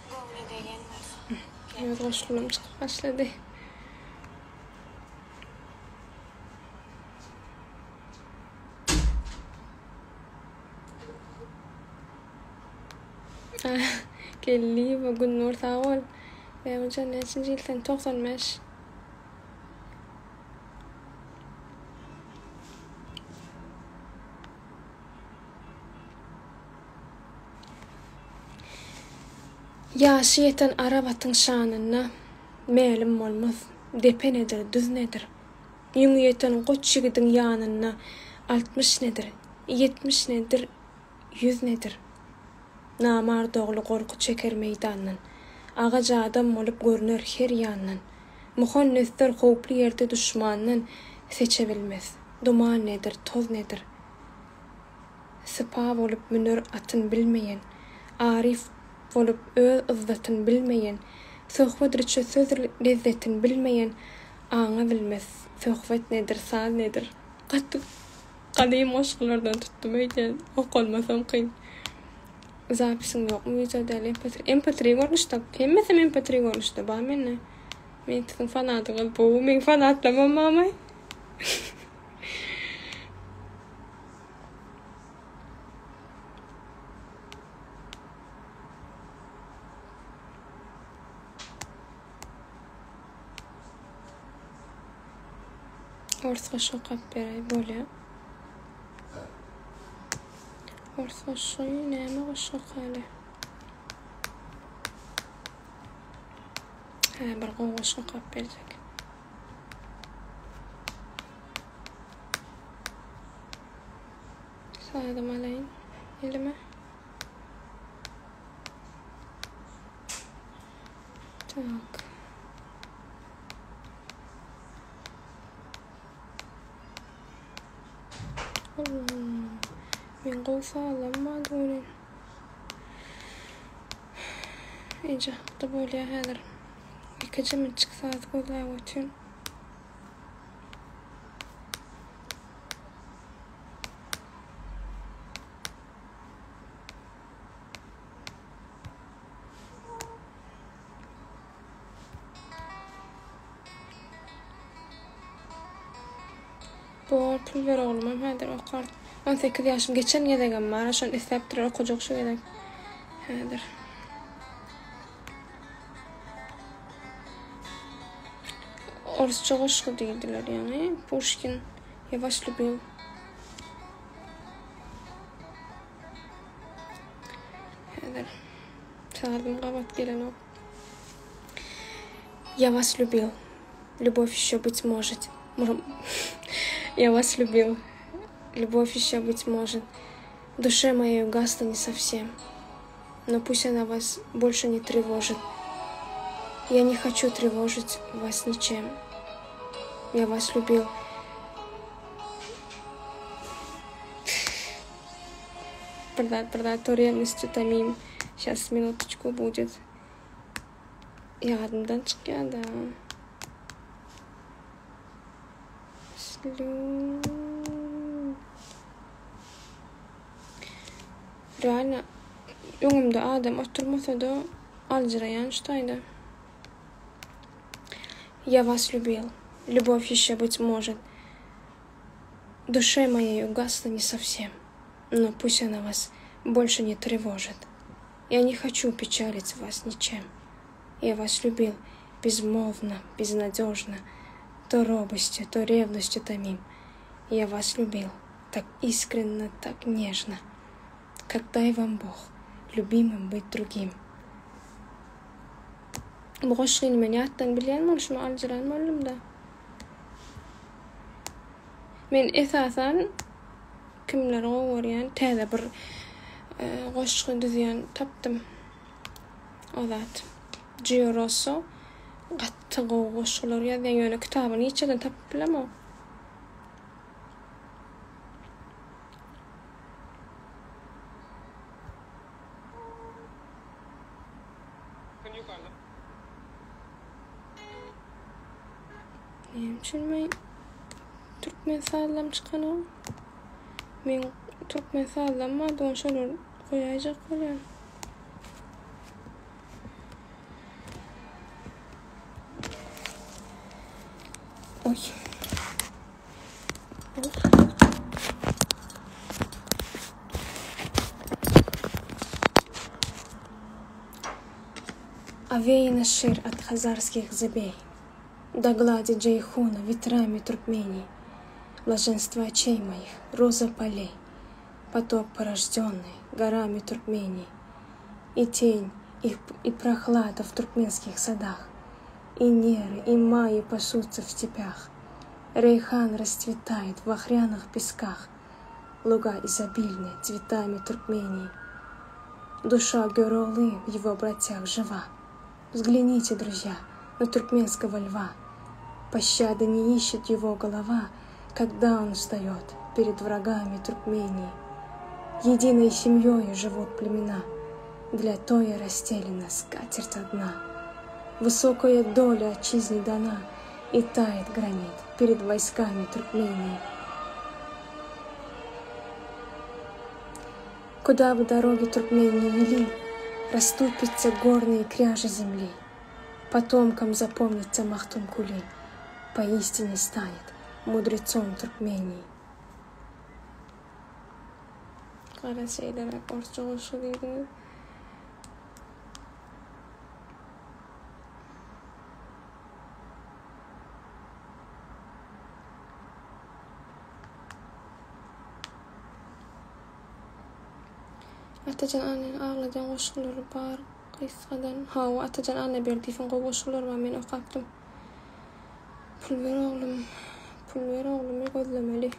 Göwne degen bolsa. Öz goşgularym çykyp başlady. Geldiýewa Günnur sag bol. Bägüljan näçinji ýyl sen? 95. Ýaşy ýeten arap atyň şanynda Mälim bolmaz, depe nedir, düz nedir. Ýüňi ýeten goç ýigidiň ýanynda 60 nedir, 70 nedir, 100 nedir. Namart ogly gorky çeker meýdandan, Agaç adam bolup görner her ýandan. Muhannesler howply ýerde duşmandan Seçe bilmez, duman nedir, toz nedir. Sypa bolup müner atyn bilmeýen, Aryf bolup öz yzzatyn bilmeýen, Söhbet riçe söz lezzetin bilmeýen, Aňa bilmez, söhbet nedir, saz nedir. Gaty gadym goşgulardan tutdum öýdýän, okalmasam kyn. Zapisiň ýokmy wideo däl mp3 mp3 görnüşde hemmesem mp3 görnüşde bar mende. Men siziň fanatyňyz bu meň fanatlamam barmy? Ors goşgy okap beräý bolýa. Ors goşgy näme goşgy okaly? Hä, bir gowy goşgy okap berjek. Sazym alaýyn elime. Tak. Men gowy sazlam bardy welin. Eje hakda bolýar häzir. Ýekeje minçik saz gözläp otyryn. Bor pul ber oglumam häzir okar. 18 ýaşym geçen gezegem bar şony isläpdir okajak şu gezek. Häzir. Orsça goşgy diýdiler ýaňy. Puşkin Я вас любил. Häzir. Sazym gabat gelenok. Я вас любил. Любовь еще быть может. Я вас любил. Любовь еще быть может. В душе моей угасла не совсем. Но пусть она вас больше не тревожит. Я не хочу тревожить вас ничем. Я вас любил. Bir zat, bir zat, to rewностью томим. Сейчас, минуточку будет. Ýadymdan çykýar-da. Realno öňümde adam oturmasa-da aljyraýan şu taýda. Я вас любил. Любовь еще быть может. Душе моей угасла не совсем, но пусть она вас больше не тревожит. Я не хочу печалить вас ничем. Я вас любил безмолвно, безнадежно, то робостью, то ревностью томим. Я вас любил так искренно, так нежно, как дай вам Бог любимым быть другим. Bu goşgyny men ýatdan bilýän bolşuma aljyran boldum-da. Men esasan kimleri gowy görýän täze bir goşgy düzýän tapdym. O zat. Gio Rosso gaty gowy goşgular ýazýan ýöne kitabyny hiç ýerden tapyp bilemok. Näme üçin men türkmen sazlam çykanok? Men türkmen sazlam bardy, ony şolar goýaýjak bolýan. Oý. Овеяна шир от хазарских зыбей, Да глади Джейхуна ветрами Туркмении, Блаженство очей моих, роза полей, Потоп, порожденный горами Туркмении, И тень, и, и прохлада в туркменских садах, И неры, и маи пасутся в степях, Рейхан расцветает в охряных песках, Луга изобильны цветами Туркмении. Душа Геролы в его братьях жива. Взгляните, друзья, на туркменского льва. Пощады не ищет его голова, когда он встает перед врагами Туркмении. Единой семьей живут племена, для той расстелена скатерть одна. Высокая доля отчизне дана, и тает гранит перед войсками Туркмении. Куда бы дороги Туркмен не вели, расступятся горные кряжи земли. Потомкам запомнится Махтумкули, поистине станет мудрецом Туркмении. Gara şeýleräk orsça goşgy diýdiňiz. Atajan Annanyň agladýan goşgulary bar gysgadan. Hawa Atajan Annaberdiýewiň gowy goşgulary bar men okapdym. Pul ber oglum. Pul ber oglumy gözlemeli.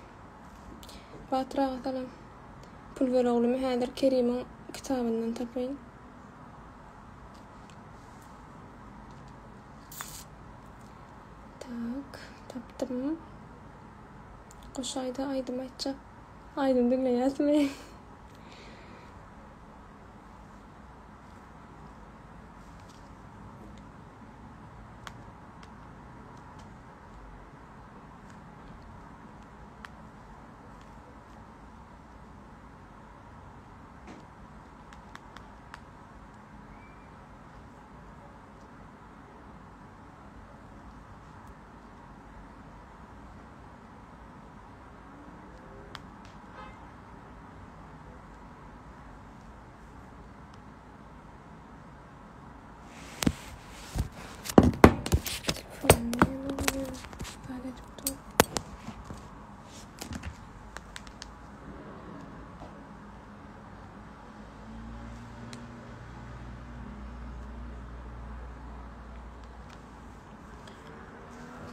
Batyr aga salam. Pul ber oglumy häzir Kerimiň kitabyndan tapaýyn. Tak, tapdym. Goşgy aýda aýdym aýtjak. Aýdym diňleýäsmi?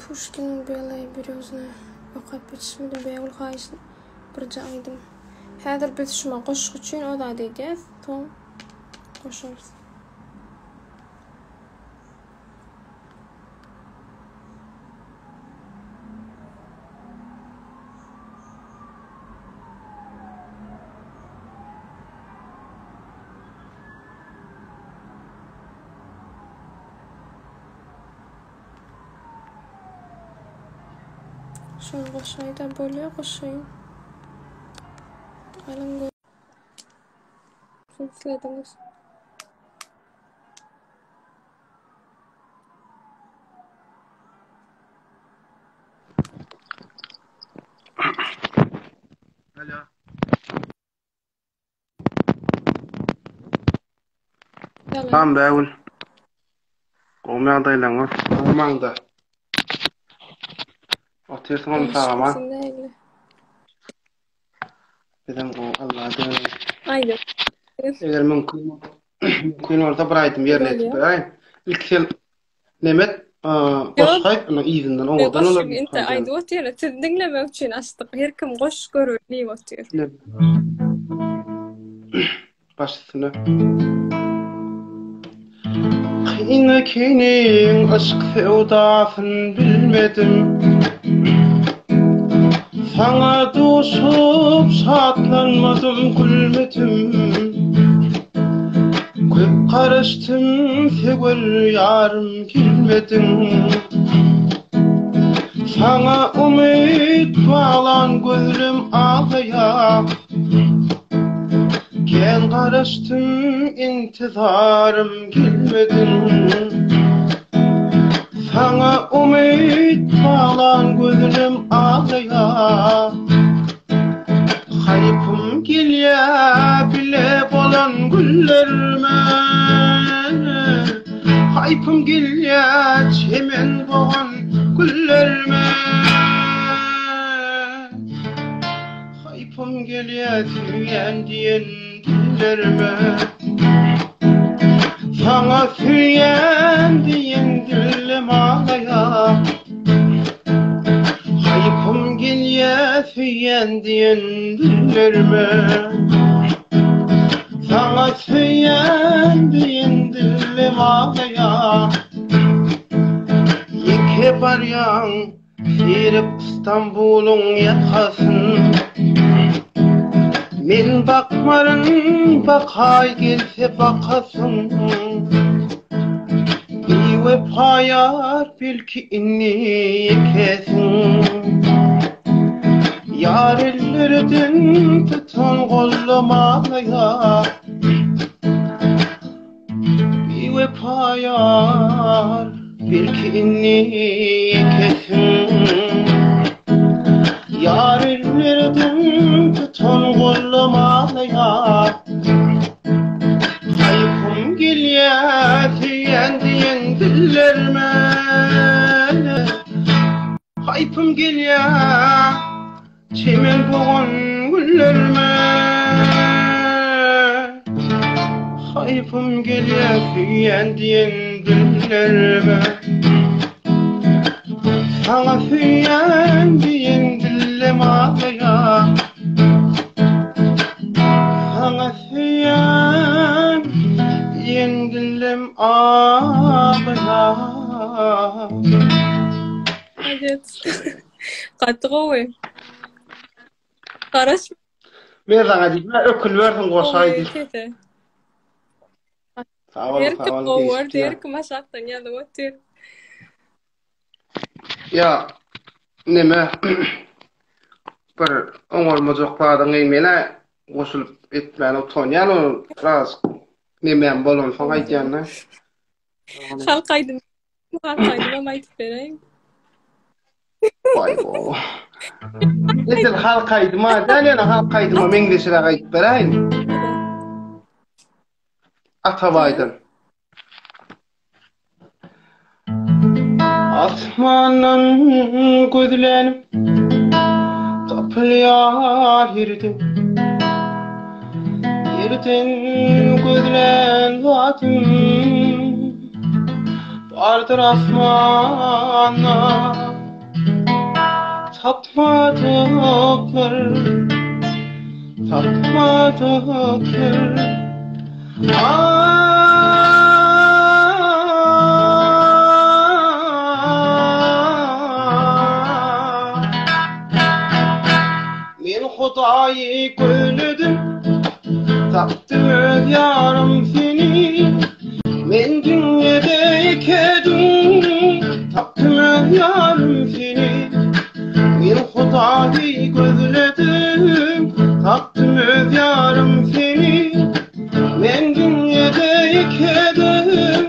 Puşkiniň Belaya berezna okap ýetişmedim Bägül haýyş birje aýdym. Häzir biz şuma goşgy üçin o zady edýäs, soň goşarys. Şony goşaýda bolýa goşaýyn. Galyň gör. Siz Alo. Salam Bägül. Gowy ýagdaýlaryňyz? Agmaňda. Otyrsyňam sagaman. Bizem gowy Allaha döneýin. Aýdym. Eger mümkin mümkin bolsa bir aýdym ýerine ýetirip beräýiň. Ilki sen Nemet goşgy aýt, ony yzyndan owadan olar. Inte aýdyp otyr, sizi diňlemek üçin açdyk. Her kim goş görür diýip otyr. Baş üstüne. Kyn ekeniň yşk söwdasyn bilmedim. Saňa duşup şatlanmadym, gülmedim. Köp garaşdym söwer ýarym gelmediň. Saňa umyt baglan gözlem aglaýar. Kän garaşdym intizarym gelmediň. Saňa umyt baglan gözlem aglaýar. Haýpym gelýä bile bolan günlerime Haýpym gelýä çemen bogan güllerime Haýpym gelýä söýýän diýen dillerime Saňa söýýän diýen dillem aglaýar Haýpym gelýä söýýän diýen dillerime Saňa söýýän diýen dillem aglaýar Ýeke barýaň Girip Stambulyň ýakasyn Men bakmaryn bakaý gelse bakasyn Biwepa ýar belki indi ýekesiň Ýar ellerden tutan gollamaýar Biwepa ýar, belki indi ýekesiň. Ýar ellerden tutan gollam aglaýar. Haýpym gelýär söýýän diýen dillerime. Haýpym gelýär çemen bogan güllerime. Gorpum gelýär söýýän diýen dillerime. Saňa söýýän diýen dillem aglaýar. Saňa söýýän diýen dillem aglaýar. Molodets. Gaty gowy. Garaş. Men saňa diýdim, ökülwersin goşaý diýip. Sese. Sag boluň, sag boluň. Gowy, her kim aşakdan ýazyp otyr. Ýa neme bir oňarmajak zadyňy menä goşulyp etmäne utanýan ony biraz nemem bolansoň aýdýan-da. Halk aýdym halk aýdymam aýdyp beräýiň. Waý bo. Edil halk aýdyma däl ýöne halk aýdyma meňzeşiräk aýdyp beräýiň. Atabaýdan. Asmandan gözlenip tapylýar ýerden. Ýerden gözlän zatym bardyr asmanda. Tapmadyklar, tapmadyklar. Men Hudaýy gözledim, tapdym öz ýarym seni. Men dünýede ýekedim, tapdym öz ýarym seni. Men Hudaýy gözledim, tapdym öz ýarym seni. Men dünýede ýekedim,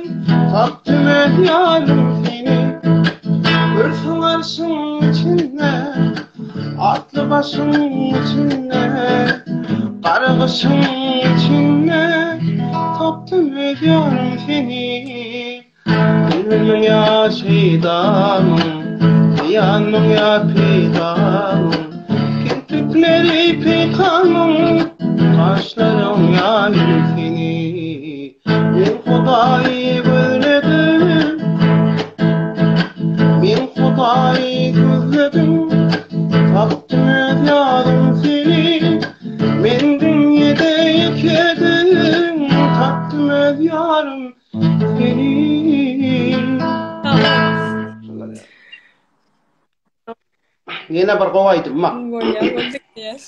tapdym öz ýarym seni. Görsün arşyň içinde, atly başyň içinde, Gara gyşyň içinde, tapdym öz ýarym seni. Bilbilmiň ýa şeýdamyň, Zyýanmyň ýa peýdamyň, Kirpikleri peýkamyň, Gaşlaryň ýaýym seni. Men Hudaýy gözledim, Men Hudaýy gözledim, Tapdym öz ýarym seni. Men dünýede ýekedim, Tapdym öz ýarym Ýene bir gowy aýdym bar. Bolýar, boldy diýýäs.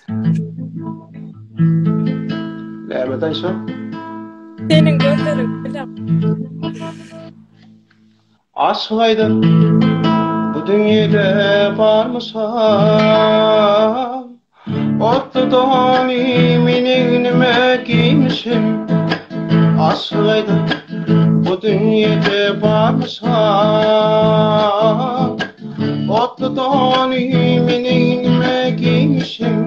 Näme daýşa? Seniň gözleriň bilen. Aşyk aýdan bu dünýede barmyşam. Otly dony men egnime geýmişim. Aşyk aýdan bu dünýede barmyşam. Otly dony men egnime geýmişim.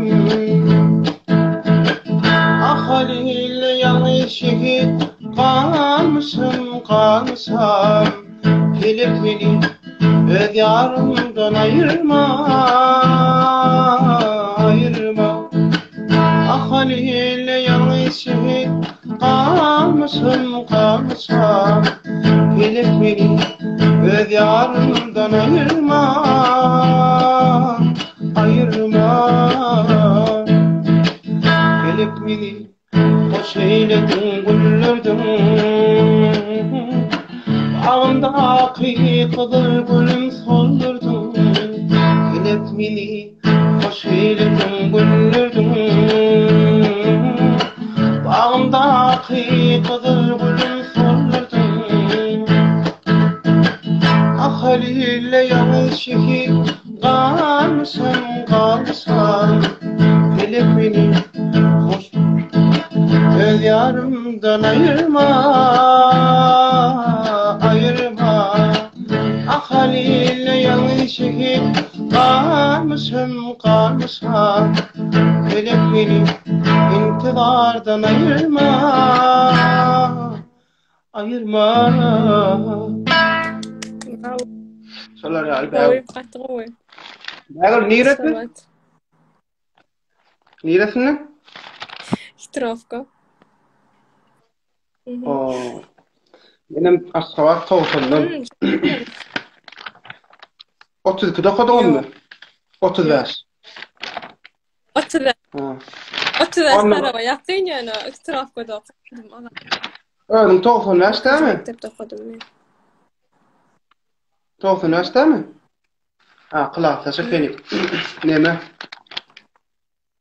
Ah Halil ýaňy şehit galmyşym, galmyşam. Pelek meni öz ýarymdan aýyrma, aýyrma. Ah Halile ýalňyz şehit galmyşym, galmyşam. Pelek meni öz ýarymdan aýyrma, aýyrma. Pelek meni Hoş eýlediň, güllerdiň. Bagymdaky gyzyl gülüm soldurdyň. Pelek meni hoş eýlediň, güllerdiň. Bagymdaky gyzyl gülüm soldurdyň. Ah Halile ýalňyz şehit Galmyşam, galmyşam, Pelek meni hoş Öz ýarymdan aýyrma, aýyrma. Ah Halile ýalňyz şehit Galmyşam, galmyşam, Pelek meni intizardan aýyrma. Aýyrma. Şolar ýaly Gowy, gaty gowy. Bägül niresi? Neresinden? Hitrowka. O. Menem Aşgabat togsandan. Hmm. 32-de okadyňmy? 35. 35. Ha. 35 Onda- taraba ýakyn ýöne iki trafkada okadym. Ana, Özüň 95 dämi? Mekdepde okadym men. 95 dämi? Ha, klasdaşy seni. Neme?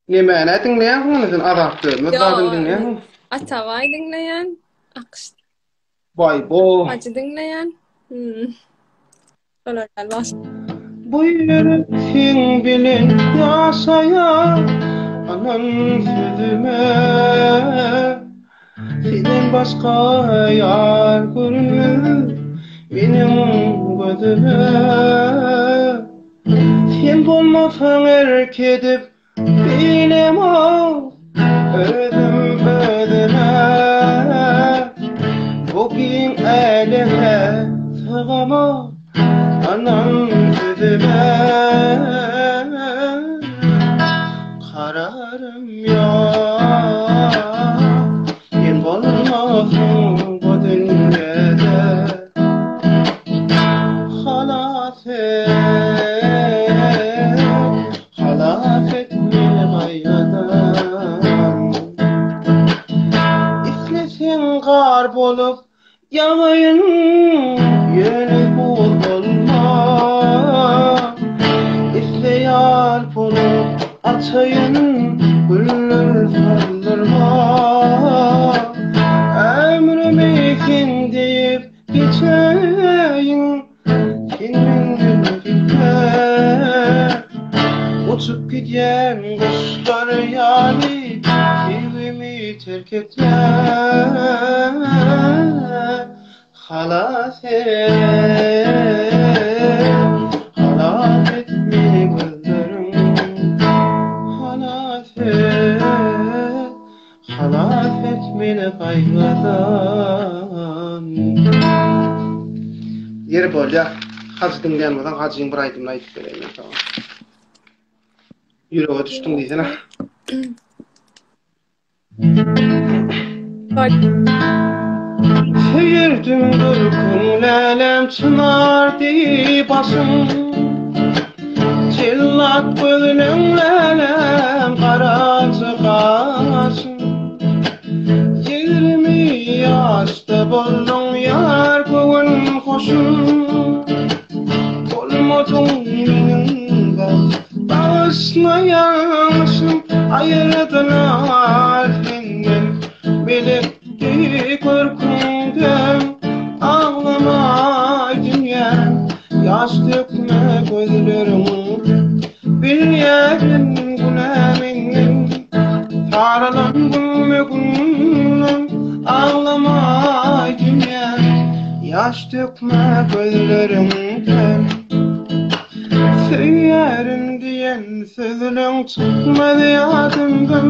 Nemäni diňleýäň ony sen Azat Dönmez zadyny diňleýäňmi? Atabaý diňleýän, Akyş Baý bo. Hajy diňleýän. Hmm. Şolar ýaly baş. Bu ýürek seň bilen ýaşaýar, Ynan sözüme. Senden başga ýar görünmez meniň gözüme. Sen bolmasaň erk edip bilemok özüm özüme. Bu giň äleme sygamok ynan sözüme. Kararym ýok sen bolmasaň bu dünýede. Halas et, halas et meni gaýgydan. Isleseň gar bolup ýagaýyn, ýöne buz bolma. Isle ýal bolup açaýyn, güller soldurma. Ömrümi sen diýip Geçeýin sen menden gitme Uçup gidýän guşlar ýaly Söýgimi terk etme Halas et, halas et meni gözleriň Halas et Halas et meni gaýgydan. Ýeri bolýa. Hajy diňleýän bolsaň Hajyň bir aýdymyny aýdyp bereýin men saňa. Ýürege düşdüň diýsene. Söýerdim görküň läläm çynar deý başyň. Jellat gözleň läläm garaja gaşyň. 20 ýaşda bolduň ýar göwün hoşum. Bolmadyň meniň bagt bagyşla ýaşym. Aýyrdylar senden melek deý görküňden. Aglama dünýäm Ýaş dökme gözleriňden, Bilýärin günä menden. Saralan günme-günden, Aglamaý dünýäm, Ýaş dökme gözleriňden. Söýýärin diýen sözleň çykmaz ýadymdan.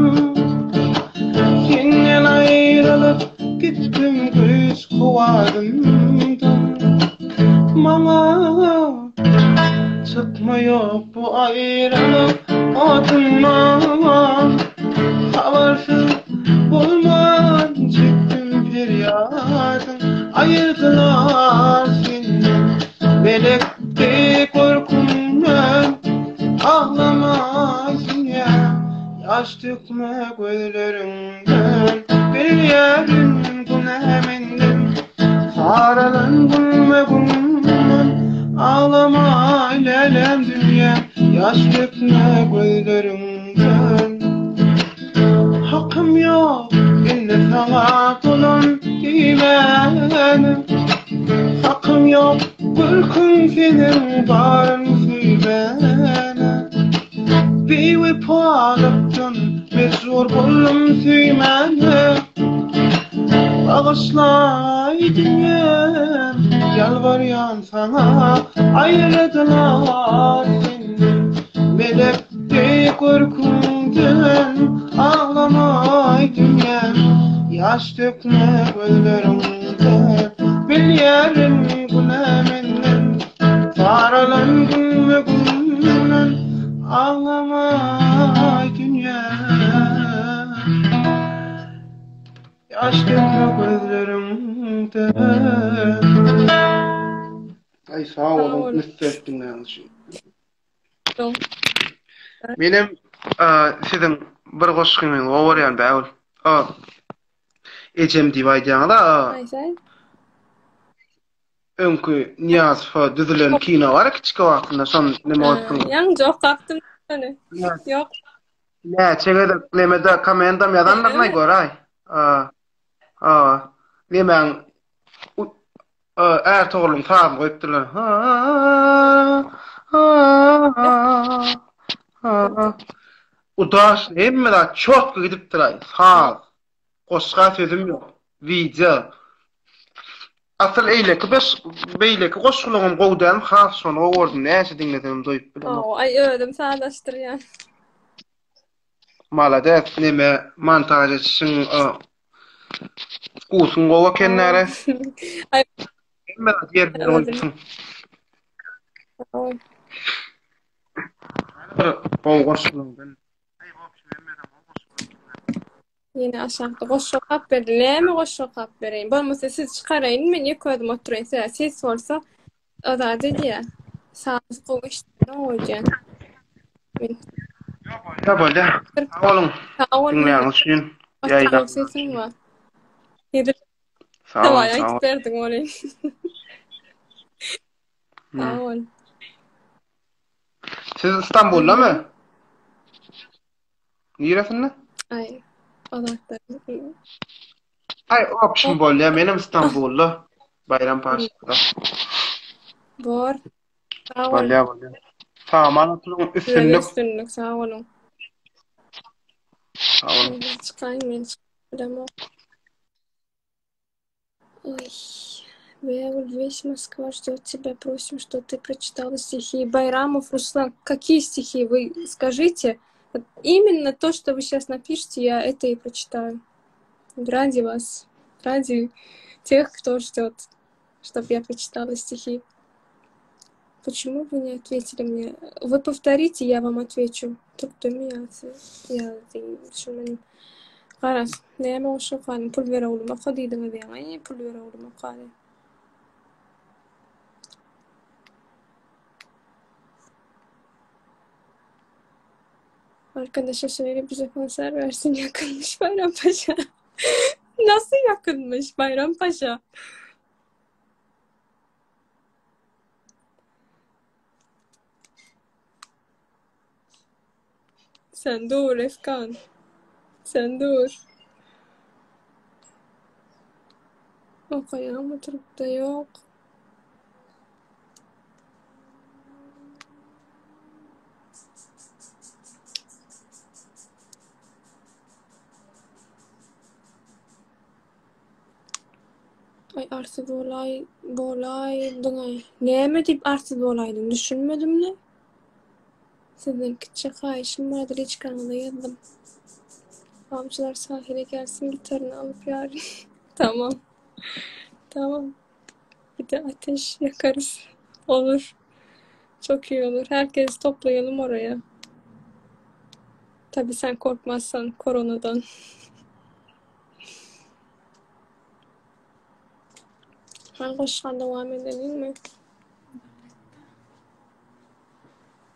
Senden aýrylyp gitdim güýç kuwwadymdan. Maňa çykma ýok bu aýralyk odundan. Habarsyz bolman çekdim perýadyn. Aýyrdylar senden melek deý gorkymdan. Aglama dünýä, ýaş dökme gözleriňden. Bilýärin günä menden. Saralan günme-günden Aglama lälem dünýä, Ýaş dökme gözleriňden. Hakym ýok indi saňa dolan diýmäne, Hakym ýok gülküň seniň baryn söýmäne. Biwepalykdan mejbur boldum söýmäne. Bagyşlaý dünýäm, ýalbarýan saňa, Aýyrdylar senden melek deý görküňden. Aglamaý dünýäm, ýaş dökme gözleriňden. Bilýärin günä menden, saralan günme-günden. Aglamaý dünýäm. Ýaş dökme gözleriňden. Aý sag boluň, üns berip diňläniňiz üçin. Menem siziň bir goşgyňyzy gowy görýän Bägül. Ejem diýip aýdýaňyz-a. Haýsy? Öňki Nyýazowa düzülen kino bar kiçki wagtynda şon neme bolupdyr. Ýaňja okapdym ony. Ýok. Näçe gezek nemede komendam ýazandyryn aý göräý. A nemäň Ärtogrulyň sazyny goýupdyrlar. Udaş hemme zat çotky gidipdir aý. Saz. Goşga sözüm ýok. Wideo. Asyl eýleki beş beýleki goşgulaňam gowy dälmi has şony gowy gördüm näçe diňlesemem doýup bilemok. Hawa aý özüm sazlaşdyrýan. Malades neme montaž etişiň wkusyň gowy eken näre. Aý Hemme zat ýerinde goýupsyň. Bir gowy goşgulaňdan. Aý wobşem hemmeden gowy goşgulaň. Ýene aşakda goşgy okap berdi. Näme goşgy okap bereýin? Bolmasa siz çykaraýyn, men ýeke özüm oturaýyn. Sebäbi ses bolsa o zat edýär. Saz gowy eşidilýär öýdýän. Men Bolýa, bolýa. Sag boluň. Sag boluň. Diňläniňiz üçin. Ýaýdan. Sesiň bar. Hezil. Sag boluň, Sag sag aýdyp berdiň ony. Sag bol. Siz Istanbuldamy? Niresinde? Aý, o zatlar. Aý, opşum bolýa, menem Istanbulda. Baýrampaşada. Bor. Sag bol. Bolýa, bolýa. Sag oturyň, üstünlik. Üstünlik, sag boluň. Sag boluň. Çykaýyn men çykyp bilemok. Ой, Беуль, весь Москва ждет тебя, просим, что ты прочитала стихи. Байрамов, Руслан, какие стихи вы скажите? Вот именно то, что вы сейчас напишете, я это и прочитаю. Ради вас, ради тех, кто ждет, чтобы я прочитала стихи. Почему вы не ответили мне? Вы повторите, я вам отвечу. Я Garaz, näme goşgy okalyň, pul ber oglum oka diýdiňiz ýaňy, pul ber oglum okaly. Arkadaşa söyle bize konser versin yakınmış Bayrampaşa. Nasıl yakınmış Bayrampaşa? Sen dur Efkan. Sen dur. Okaýan oturypda ýok. Aý arsyz bolaý bolaýdyňaý. Näme diýip arsyz bolaýdyň düşünmedimle. Sizden kiçijek haýyşym bardy liçkaňyza ýazdym. Awçylar sahile gelsin gitaryny alyp ýaryn. Tamam. Tamam. Bir de ateş yakarız. Olur. Çok iyi olur. Herkes toplayalım oraya. Tabii sen korkmazsan koronadan. Han goşga dowam edelinmi?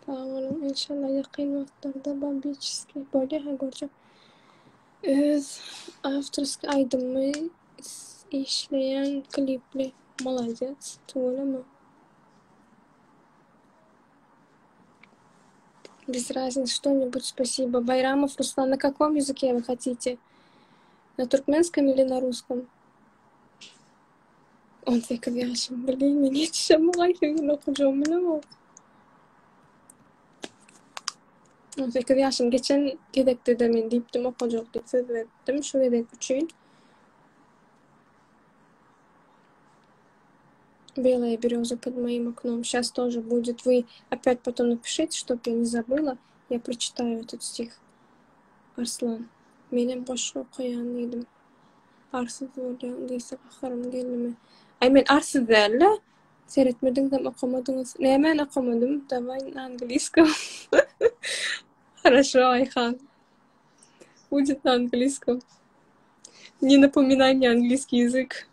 Sag boluň inşallah ýakyn wagtlarda bambiçeskiý bolýa ha görjek. Öz awtorskiý aýdymymy işleýän klipli molodec tüweleme. Без разницы что-нибудь спасибо. Байрамов Руслан на каком языке вы хотите? На туркменском или на русском? 18 ýaşym bilin men ýetişemok aý ýyl okajagym bilemok. 18 ýaşym geçen gezekde-de men diýipdim okajak diýip söz beripdim şu gezek üçin. Белая береза под моим окном. Сейчас тоже будет. Вы опять потом напишите, чтоб я не забыла. Я прочитаю этот стих. Arslan. Menem goşgy okaýan diýdim. Arsyz bolýaň diýse gaharym geldimi? Aý men arsyz däl-de. Seretmediňizem okamadyňyz. Nämäni okamadym? Daway na angliýskom. Хорошо, Aýhan. Будет на английском. Не напоминай мне английский язык.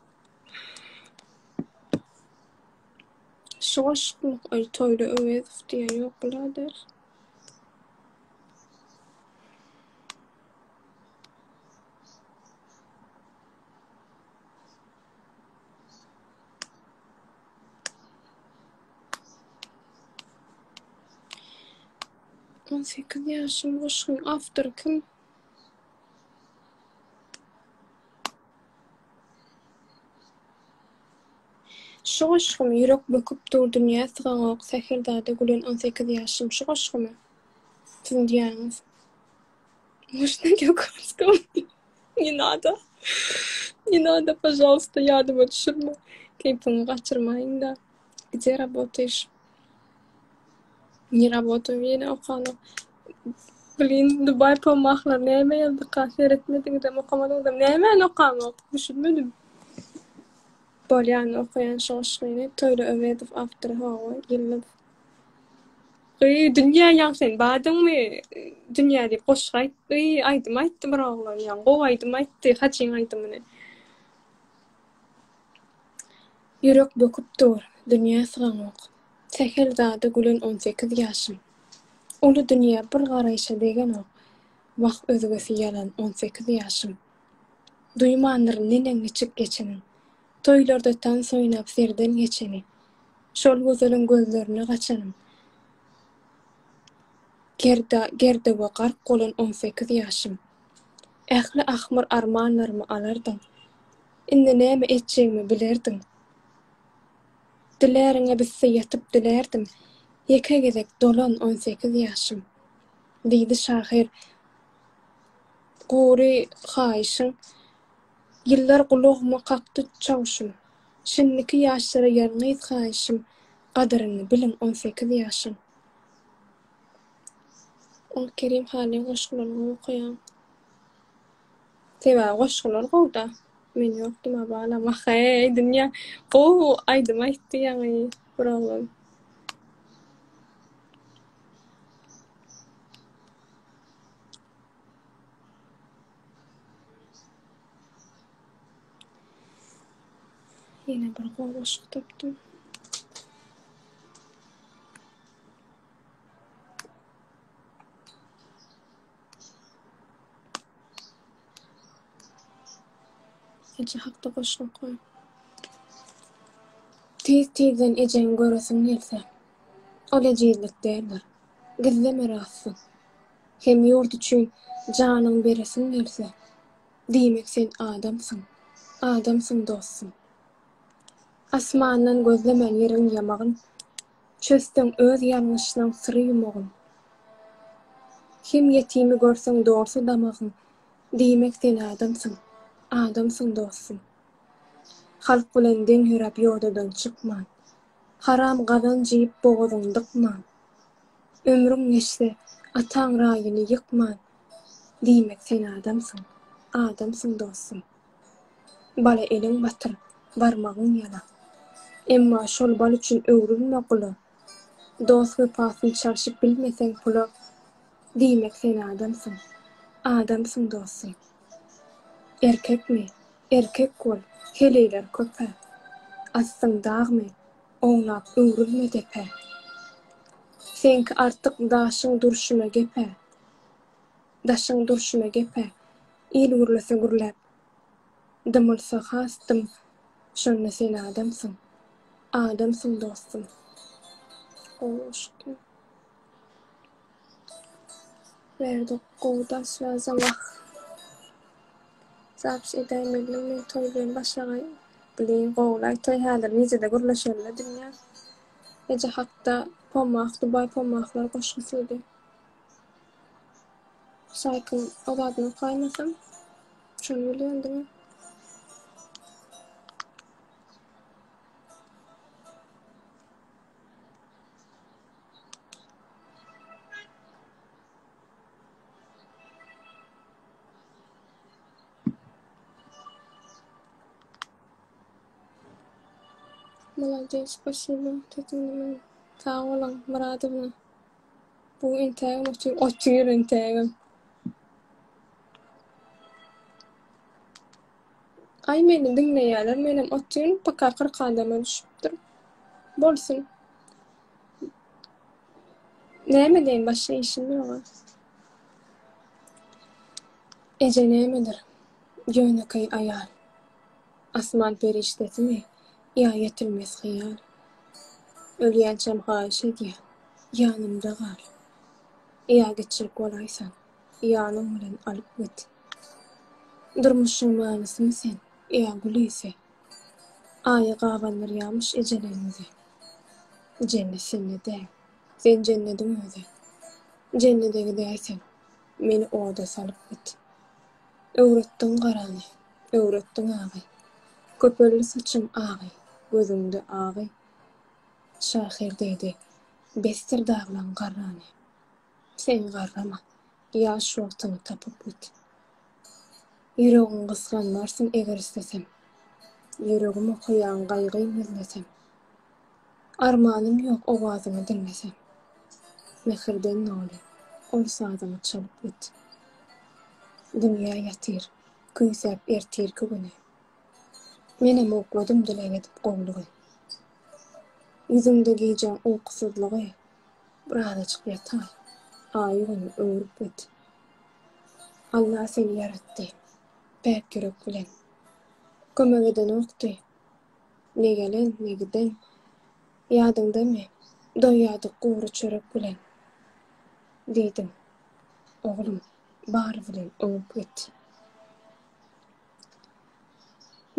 Şu goşgymy aý Toýly Öwezow diýen ýok bula däl. 18 ýaşym goşgyň awtory kim? Şu goşgymy ýürek böküp dur dünýä sygaňok sähel zada gülen on sekiz ýaşym şu goşgymy siziň diýýäniňiz Можно Gökhanskam Ne nada Ne nada пожалуйста ýadyma düşürme keýpiňi gaçyrmaýyňda Gde rabotaýyş Ne rabotaýum ýene okanok Blin Dubai pomahlar näme ýazdyka seretmediňizem okamadyňyzam nämäni okaňok düşünmedim. Bolýan okaýan şu goşgyny Toýly Öwezow awtory hawa Ýyldyz. Gyý Dünýä ýaň sen badyňmy Dünýä diýip goşgy aýtdy aýdym aýtdy bir oglan ýaň gowy aýdym aýtdy Hajyň aýdymyny. Ýürek böküp dur, dünýä sygaňok. Sähel zada gülen on sekiz ýaşym. Uly dünýä bir garaýşa degenok. Wah özgesi ýalan on sekiz ýaşym. Duýmandyryn neneň-niçik geçenin. Toýlarda tans oýnap serden geçeni. Şol gözeliň gözlerine gaçanym. Gerda, gerdewe gark bolan on sekiz ýaşym. Ähli ahmyr-armanlarymy alardyň. Indi näme etjegimi bilerdiň. Diläriňe bitse ýatyp dilärdim. Ýeke gezek dolan on sekiz ýaşym. Diýdi şahyr. Gury haýyşyň Ýyllar gulagyma kakdy çawuşym. Şindiki ýaşlara ýalňyz haýyşym, Gadyryny biliň on sekiz ýaşyň. Ol Kerim Halyň goşgularyny gowy okaýaň. Sebäbi goşgular gowy-da. Men ýokdum-a balam. Wah-eý, dünýä. Gowy aýdym aýtdy ýaňy bir oglan. Ýene bir gowy goşgy tapdym. Eje hakda goşgy okaýyn. Tiz-tizden ejeňi göresiň gelse, ol ejizlik däldir. Gizleme rastyň. Hem ýurt üçin janyň beresiň gelse, diýmek sen adamsyň, adamsyň dostum. Asmandan gözlemän ýeriň ýamagyn, çözseň öz ýalňyşlaň syry ýumagyn. Hem ýetimi görseň dolsa damagyň, diýmek sen adamsyň, adamsyň dostum. Halk bilen deň ýöräp ýodadan çykman, haram gazanç iýip bogazyň dykman, Ömrüň geçse, ataň raýyny ýykman, Diýmek sen adamsyň, adamsyň dostum. Bala eliň batyr, barmagyň ýala. Emma şol bal üçin öwrülme gula. Dost wepasyny çalşyp bilmeseň pula, Diýmek sen adamsyň, adamsyň dostum. Erkekmi, erkek bol, heleýler köp-ä. Aslyň dagmy, Ownap öwrülme depä. Seňki artyk daşyň durşuna gep-ä. Daşyň durşuna gep-ä. Il gürlese gürläp, dymylsa has dym, şonda sen adamsyň. Adamsyň dostum. Gowy goşgy. Berdi gowy daşlaza wah. Zapis edäýmelidim men toý bilen başagaý. Blin gowulaý toý häzir nijede gürleşelile dünýä. Eje hakda pomah dubaý pomahlar goşgusydy. Şaýkyň o zadyny okaýmasam şony bilýän diňe. Malades, spasibo. Sag boluň, Myradowna. Bu entägem otyr, otyr entägem. Aý meni diňleýärler, menem otyryn, paka 40 adama düşüpdir. Bolsun. Näme edeýin başga işim ýoga. Eje nämedir? Ýönekeý aýal. Asman perişdesimi ýa ýetilmez hyýal? Ölýänçäm haýyş edýän, ýanymda gal. Ýa gitjek bolaýsaň, ýanyň bilen alyp git. Durmuşyň manysymy sen ýa gül ysy? Aýy gabandyrýamyş ejelerimizi. Jennet sende däl, sen jennediň özi. Jennede gidäýseň, meni oda salyp git. Öwretdiň garany, öwretdiň agy. Köpeldi saçyň agy, gözüňde agy. Şahyr diýdi, Besdir daglaň garrany. Sen garrama, ýaş wagtyňy tapyp git. Ýüregiň gysganmarsyň eger islesem. Ýüregim okaýaň gaýgym gizlesem. Armanym ýok owazyňy diňlesem. Mähirden doly ol sazyňy çalyp git. Dünýä ýatyr, küýsäp ertirki güni. Menem ukladym dileg edip gowlugy. Ýüzüňde gijäň ukusyzlygy. Birazajyk ýataý, aýy-güni öwrüp git. Alla seni ýaratdy, päk ýürek bilen. Kömek edenokdy, ne gelen, ne giden. Ýadyňdamy, doýýardyk gury çörek bilen. Diýdiň, Oglum, bary bilen oňup git.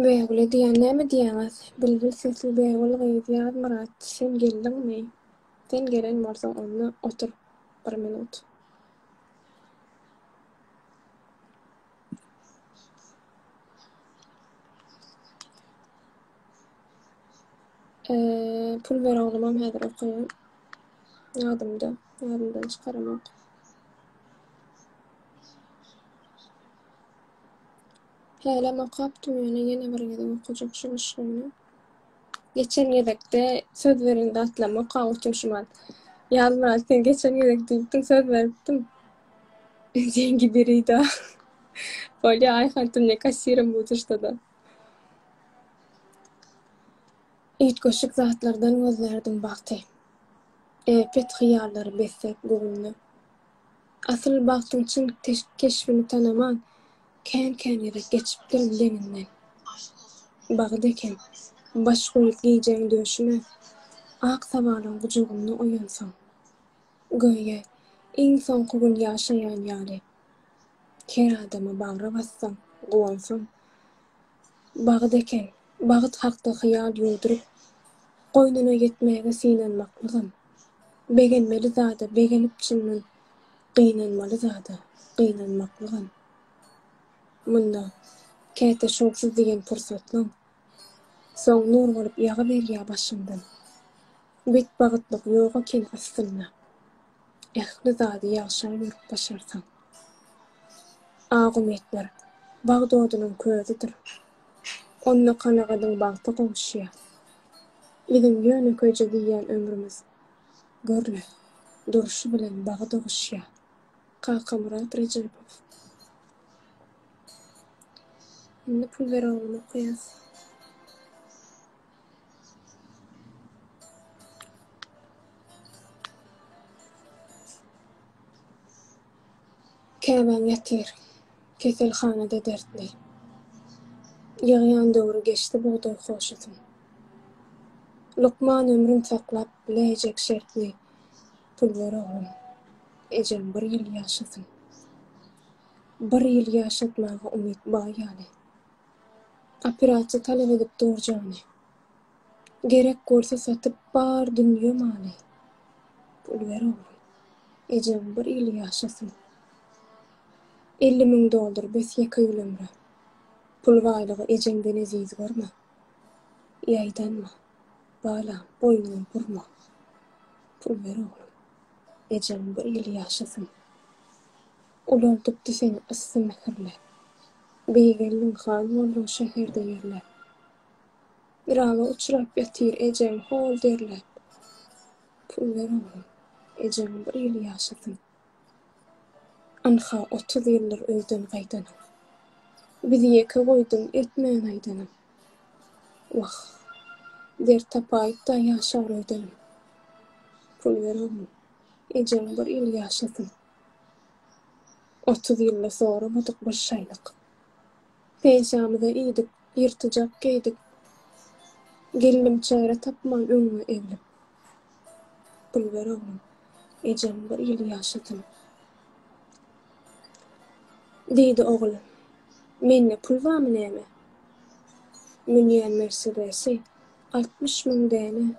Bägüle diýýän näme diýýäňiz? Bilbil sesli Bägül gyz Ýazmyrat sen geldiňmi? Sen gelen bolsaň onda otur bir minut. Pul ber oglumam häzir okaýan. Ýadymda, ýadymdan çykaramok. Hälem okapdym ýöne ýene bir gezek okajak şu goşgyny. Geçen gezekde söz beren zatlarymy okap oturyşyma. Ýazmyrat sen geçen gezek diýipdiň söz beripdim. Деньги бери да. Bolýa Aýhan ty mne kassirem budeš tada. Üýtgeşik zatlardan gözlärdim bagty. Äpet hyýallary besläp göwünde. Asyl bagtyň çyn keşbini tanaman, kän-kän gezek geçipdirin deňinden. Bagt eken, baş goýup gijäň döşüne, ak sabalaň gujagynda oýansaň. Göýä, iň soňky gün ýaşaýan ýaly, her adamy bagra bassaň, guwansaň. Bagt eken, bagt hakda hyýal ýuwduryp, goýnuna ýetmäge synanmaklygam. Begenmeli zada begenip çyndan, gynanmaly zada gynanmaklygam. Munda, käte şowsuz diýen pursatlaň, soň nur bolup ýagyberýär başyňdan. Betbagytlyk ýok eken aslynda, ähli zady ýagşa ýorup başarsaň. Ak umytlar, bagt odunyň közüdir. Onda kanagadyň bagta gowuşýar. Biziň ýönekeýje diýýän ömrümiz, görle, durşy bilen bagy doguşýar. Kakamyrat Rejebow. Indi pul ber oglum okaýas. Käbäň ýatyr, keselhanada dertli. Ýygýan döwri geçdi bugdaý hoşasyn. Lukman ömrün saklap biläýjek şertli, Pul ber oglum, ejeň bir ýyl ýaşasyn. Bir ýyl ýaşatmaga umyt bar ýaly. Operasiýa talap edip dur jany. Gerek bolsa satyp bar dünýe maly. Pul ber oglum. Ejeň bir ýyl ýaşasyn. 50 müň dollar bes ýeke ýyl ömre. Pul baýlygy ejeňden eziz görme. Ýaýdanma. Balam, boýnuňy burma. Pul ber oglum. Ejeň bir ýyl ýaşasyn. Ulaldypdy seni yssy mähirle. Beýgeldiň, han bolduň şäherde ýerläp. Raga uçrap ýatyr ejeň hol derläp. Pul ber oglum, ejeň bir ýyl ýaşasyn. Ynha, 30 ýyldyr öýden gaýdanyň. Bizi ýeke goýduň, etmän aýdanym. Wah, dert tapaýyp-da ýaşar öýdenim. Pul ber oglum. Ejeň bir ýyl ýaşasyn. 30 ýylda soramadyk bir şaýlyk. Pensiýamyza iýdik, ýyrtyjak geýdik. Gelnim çäre tapman öňüňe eglip. Pul ber oglum, ejeň bir ýyl ýaşasyn. Diýdi ogul, Mende pul barmy näme? Münýän Mersedesi 60 müň däne.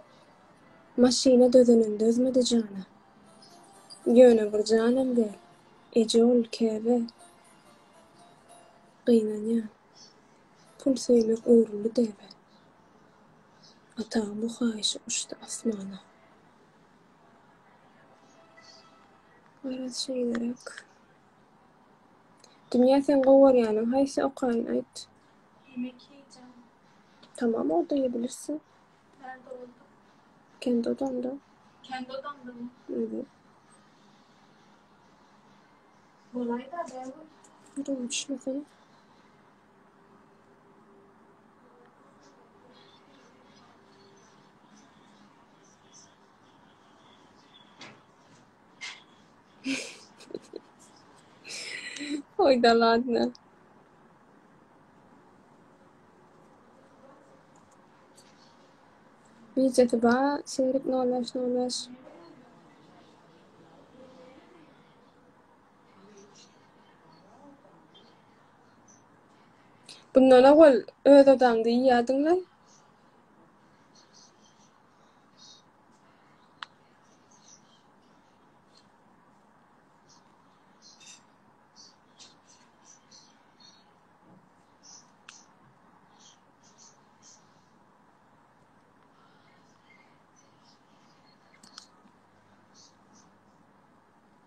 Maşyna dözenin dözmedi jana. Ýöne bir janam däl, eje ol käbe. Gynanýan. Pul söýmek öwrüldi däbe. Ataň bu haýyşy uçdy asmana. Garaz şeýleräk. Dünýä seň gowy görýäniň haýsy okaýyn aýt. Ýemek iýjäm. Tamam orda iýebilirsiň. Närde oldu? Kendi odamda. Kendi odamda mı? Evet. Bolaýda bägül. Ýüregim düşmesene. Ой, да ладно. Bijesi bar, şeýdip nol bäş nol bäş. Bundan owal öz odaňda iýýärdiňle.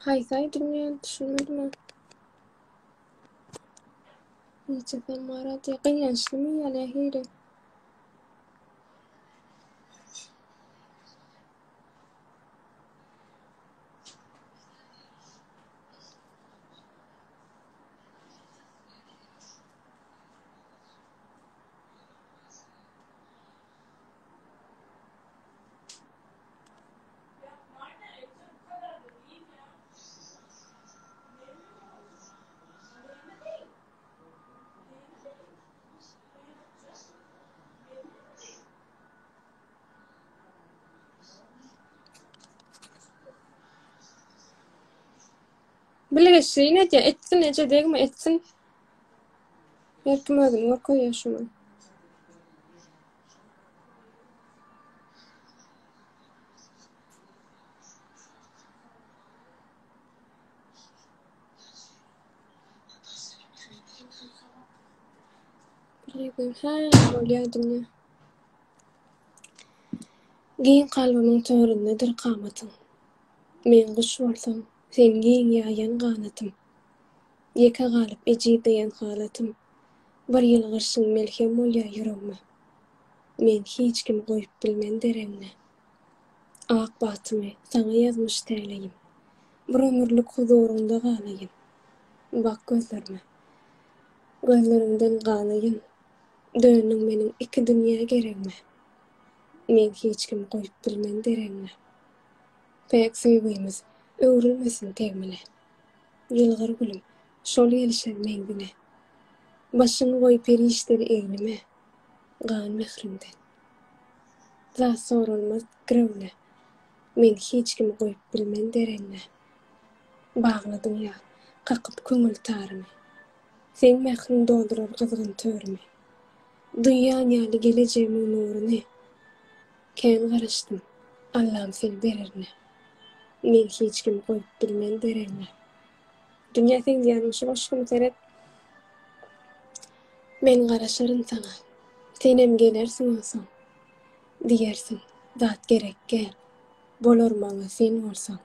Haýsy aýdym ýa düşünmedim. Niçesem bar diýýär. Gynançlymy ýa nähili? Bilgeşleýin edýär. Etsin eje degme etsin. Her kim özüni görkezýär şuny. Bir gyzyň hä bolýar dünýä. Giň kalbymyň töründedir kamatyň. Men guş bolsam, sen giň ýaýan ganatym. Ýeke galyp ejizleýän halatym. Bir ýylgyrşyň melhem bolýar ýüregime. Men hiç kimi goýup bilmen deregiňe. Ak bagtymy saňa ýazmyş täleýim. Bir ömürlik huzuryňda galaýyn. Bak gözlerime. Gözleriňden ganaýyn. Döndüň meniň iki dünýä geregime. Men hiç kimi goýup bilmen deregiňe. Päk söýgimiz öwrülmesin tegmile. Ýylgyr gülüm, şol gelişer meňziňe. Başyňy goý perişdeli egnime, Gan mähriňden. Zat soralmaz girewine, Men hiç kimi goýup bilmen deregiňe. Bagladyň ýar, kakyp köňül tarymy. Seň mähriň doldurar gyzgyn törümi. Duýýan ýaly gelejegimiň nuruny. Kän garaşdym, Allam seni bererine. Men hiç kimi goýup bilmen deregiňe. Dünýä seň diýýäniň şu goşgymy seret. Men garaşaryn saňa. Senem gelersiň onsoň. Diýersiň, zat gerek gel. Bolar maňa sen bolsaň.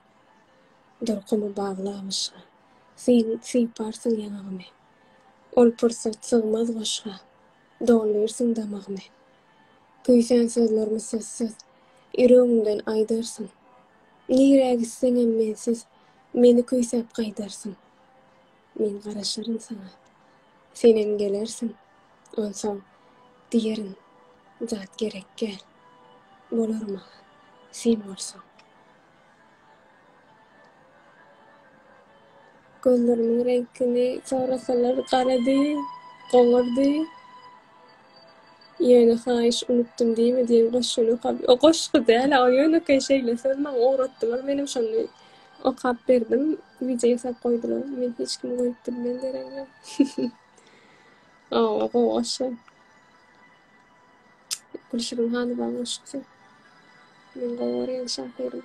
Durkumy baglap yşga. Sen syparsyň ýaňagymy. Ol pursat sygmaz goşga. Doldursyň damagymy. Küýsän sözlerimi sözsüz, Ýüregiňden aýdarsyň. Nirä gitseňem mensiz, Meni küýsäp gaýdarsyň. Men garaşaryn saňa, Senem gelersiň. Onsoň diýerin, Zat gerek däl, Bolar maňa, sen bolsaň. Gözlerimiň reňkini sorasalar garady, goňurdy. Ýöne haýyş unutdym diýme diýen goşgyny okap, o goşgy däl-ä, o ýönekeý şeýle söz maňa ugratdylar, menem şony okap berdim, wideo ýasap goýdular. Men hiç kimi goýup bilmen deregne. Hawa, gowy goşgy. Gülşirin Hanowaň goşgusy. Men gowy görýän şahyrym.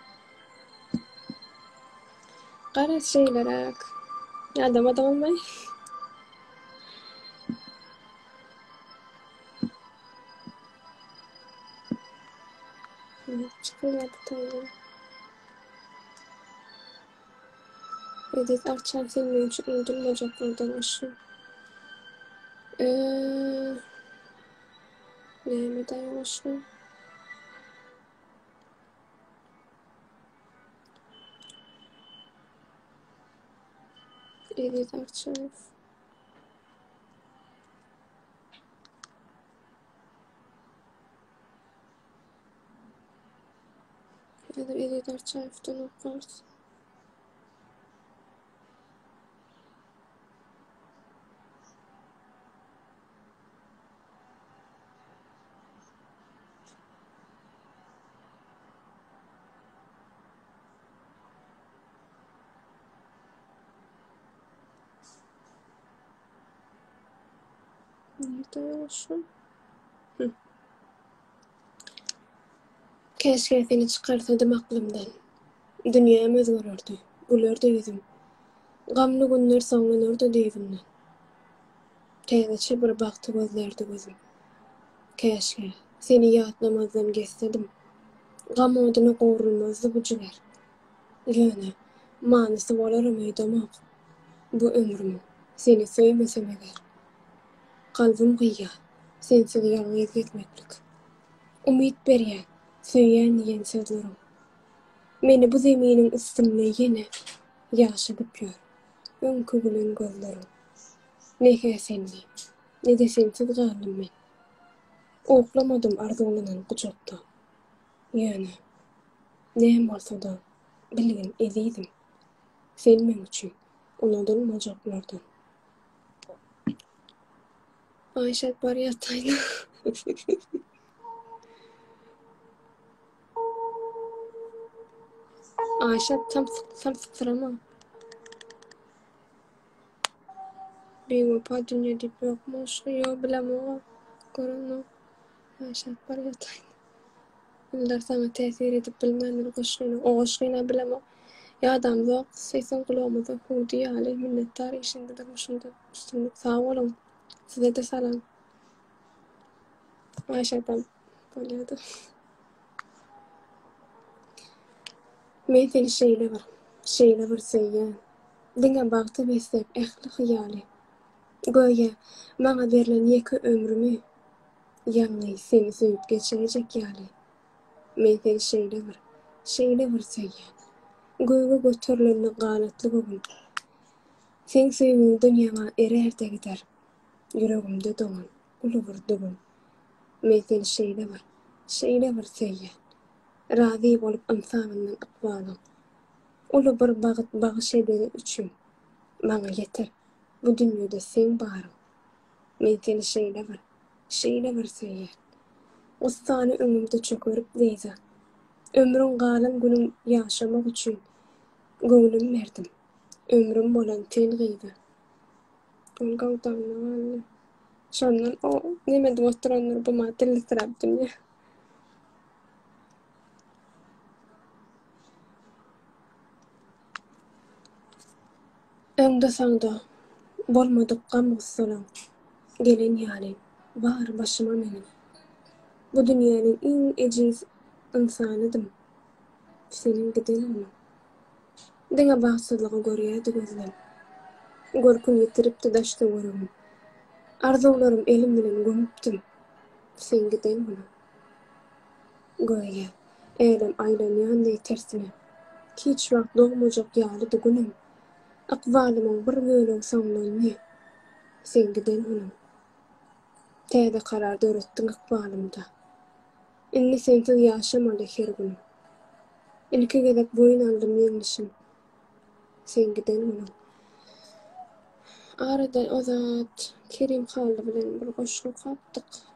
Garaz şeýleräk. Ýadamadyňyzmy? Çykylýar bu taýdan. Eziz Arçan sen meň üçin unudylmajaklardan goşgy. Eee Näme daýy goşgy? Eziz Arçaýew. Häzir Eziz Arçaýewden okarys. Nirde ýoşum? Hı. Käşgä seni çykarsadym aklymdan. Dünýäm özgererdi, gülerdi ýüzüm. Gamly günler soňlanardy düýbünden. Täzeçe bir bagty gözlärdi gözüm. Käşgä, seni ýatlamazdan gezsedim. Gam oduna gowrulmazdy bu jiger. Ýöne, manysy bolaram öýdemok. Bu ömrümiň, seni söýmesem eger. Kalbym gyýýar, sensiz ýalňyz gezmeklik. Umyt berýär, söýýän diýen sözleriň. Meni bu zeminiň üstünde ýene ýaşadyp ýör, öňki gülen gözleriň. Ne-hä senli, ne-de sensiz galdym men. Uklamadym arzuwlanan gujakda. Ýöne, näme bolsa-da, bilgin, ezizim, sen meň üçin unudylmajaklardan. Aýşat bar ýataýyn. Aýşat samsyk samsyksyrama. Biwepa dünýe diýip ýokmy goşgy? Ýok bilemok. Görenok. Aýşat bar ýataýyn. Iller saňa täsir edip bilmändir goşgyny. O goşgyny bilemok. Ýadamzok, sesiň gulagymyzda hüwdi ýaly. Minnetdar işiňde durmuşyňda üstünlik. Sag boluň. Size-de salam. Aýşadam bolýada. Men seni şeýle bir, şeýle bir söýýän. Diňe bagta besläp ähli hyýaly. Göýä, maňa berlen ýeke ömrümi Ýalňyz seni söýüp geçiräýjek ýaly. Men seni şeýle bir, şeýle bir söýýän. Göge göterilende ganatly göwün. Seň söýgiňden ýaňa erär-de gider. Ýüregimde doňan uly bir düwün. Men seni şeýle bir, şeýle bir söýýän. Razy bolup ynsabyndan ykbalyň. Uly bir bagt bagyş edeni üçin. Maňa ýeter bu dünýede seň baryň. Men seni şeýle bir, şeýle bir söýýän. Gussany öňümde çökerip dyza. Ömrüň galan günün ýaşamak üçin göwnüm berdim. Ömrüm bolan sen gyza. Ol gowdagynda galdy. Şondan o neme edip oturandyr bu ma dillisirap dünýä. Öňde-soňda bolmadyk gam-gussalaň gelen ýaly bary başyma meniň. Bu dünýäniň iň ejiz ynsanydym seniň giden günüň. Diňe bagtsyzlygy görýärdi gözlem. Görkün ýitiripdi daş-töweregim. Arzuwlarym elim bilen gömüpdim seň giden günüň. Göýä, älem aýlanýan deý tersine. Hiç wagt dogmajak ýalydy günüm. Ykbalymyň bir bölegi soňlandy seň giden günüň. Täze karar döretdiň ykbalymda. Indi sensiz ýaşamaly her günüm. Ilki gezek boýun aldym ýeňlişim seň giden günüň. Arada o zat Kerim Hally bilen bir goşgy okapdyk.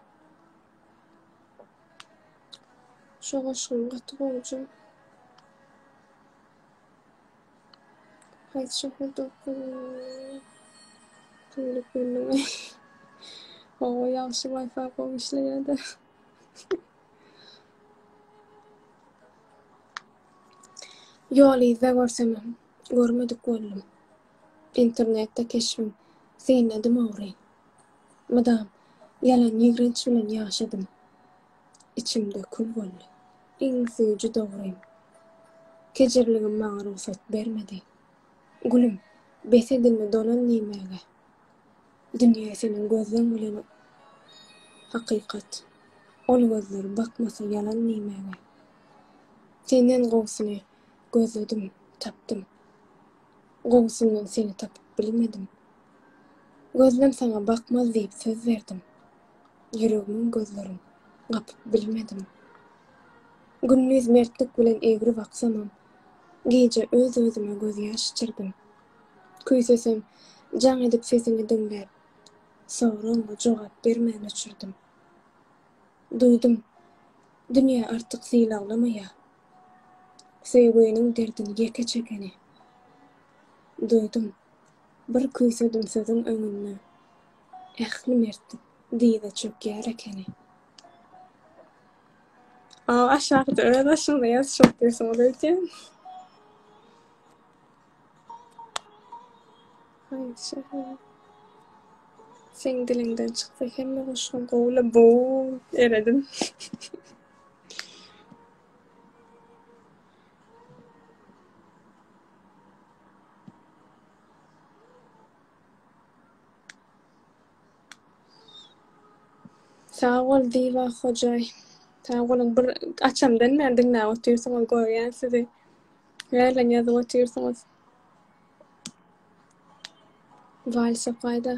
Şo goşgyň gaty gowja. Haýsy şäherde okadyň? Tüwelek geldiňmi? Hawa, ýagşy Wi-Fi gowy işleýär-dä. Ýol yzda görsemem, görmedik boldum. Internetde keşbiň synladym ogry. Mydam ýalan ýigrenç bilen ýaşadym. Içimde kül boldy iň süýji dogrym. Kejirligim maňa rugsat bermedi. Gülüm, bes et indi dolan diýmäge. Dünýä seniň gözleň bilen hakykat. Ol gözler bakmasa ýalan diýmäge. Senden gowusyny gözledim, tapdym. Gowusyndan seni tapyp bilmedim. Gözlem saňa bakmaz diýip söz berdim. Ýüregimiň gözlerin gapyp bilmedim. Gündiz mertlik bilen egri baksamam, gije öz-özüme gözýaş içirdim. Küýsesem, jaň edip sesiňi diňläp, soragyňa jogap bermän öçürdim. Duýdum, dünýä artyk sylaglamaýar. Söýgüniň derdini ýeke çekeni. Duýdum, bir küýsedim sözüň öňünde, ähli mertlik dyza çökýär ekeni. A aşakda öz başyňyza ýazyşyp otyrsyňyz öýdýän. Haýsy şäher? Seň diliňden çyksa hemme goşgyň gowy-la bu eredim. Sag bol Diwa Hojaý. Sag boluň bir açamdan bäri diňläp otyrsyňyz görýän sizi. Hälem ýazyp otyrsyňyz. Wals okaýda.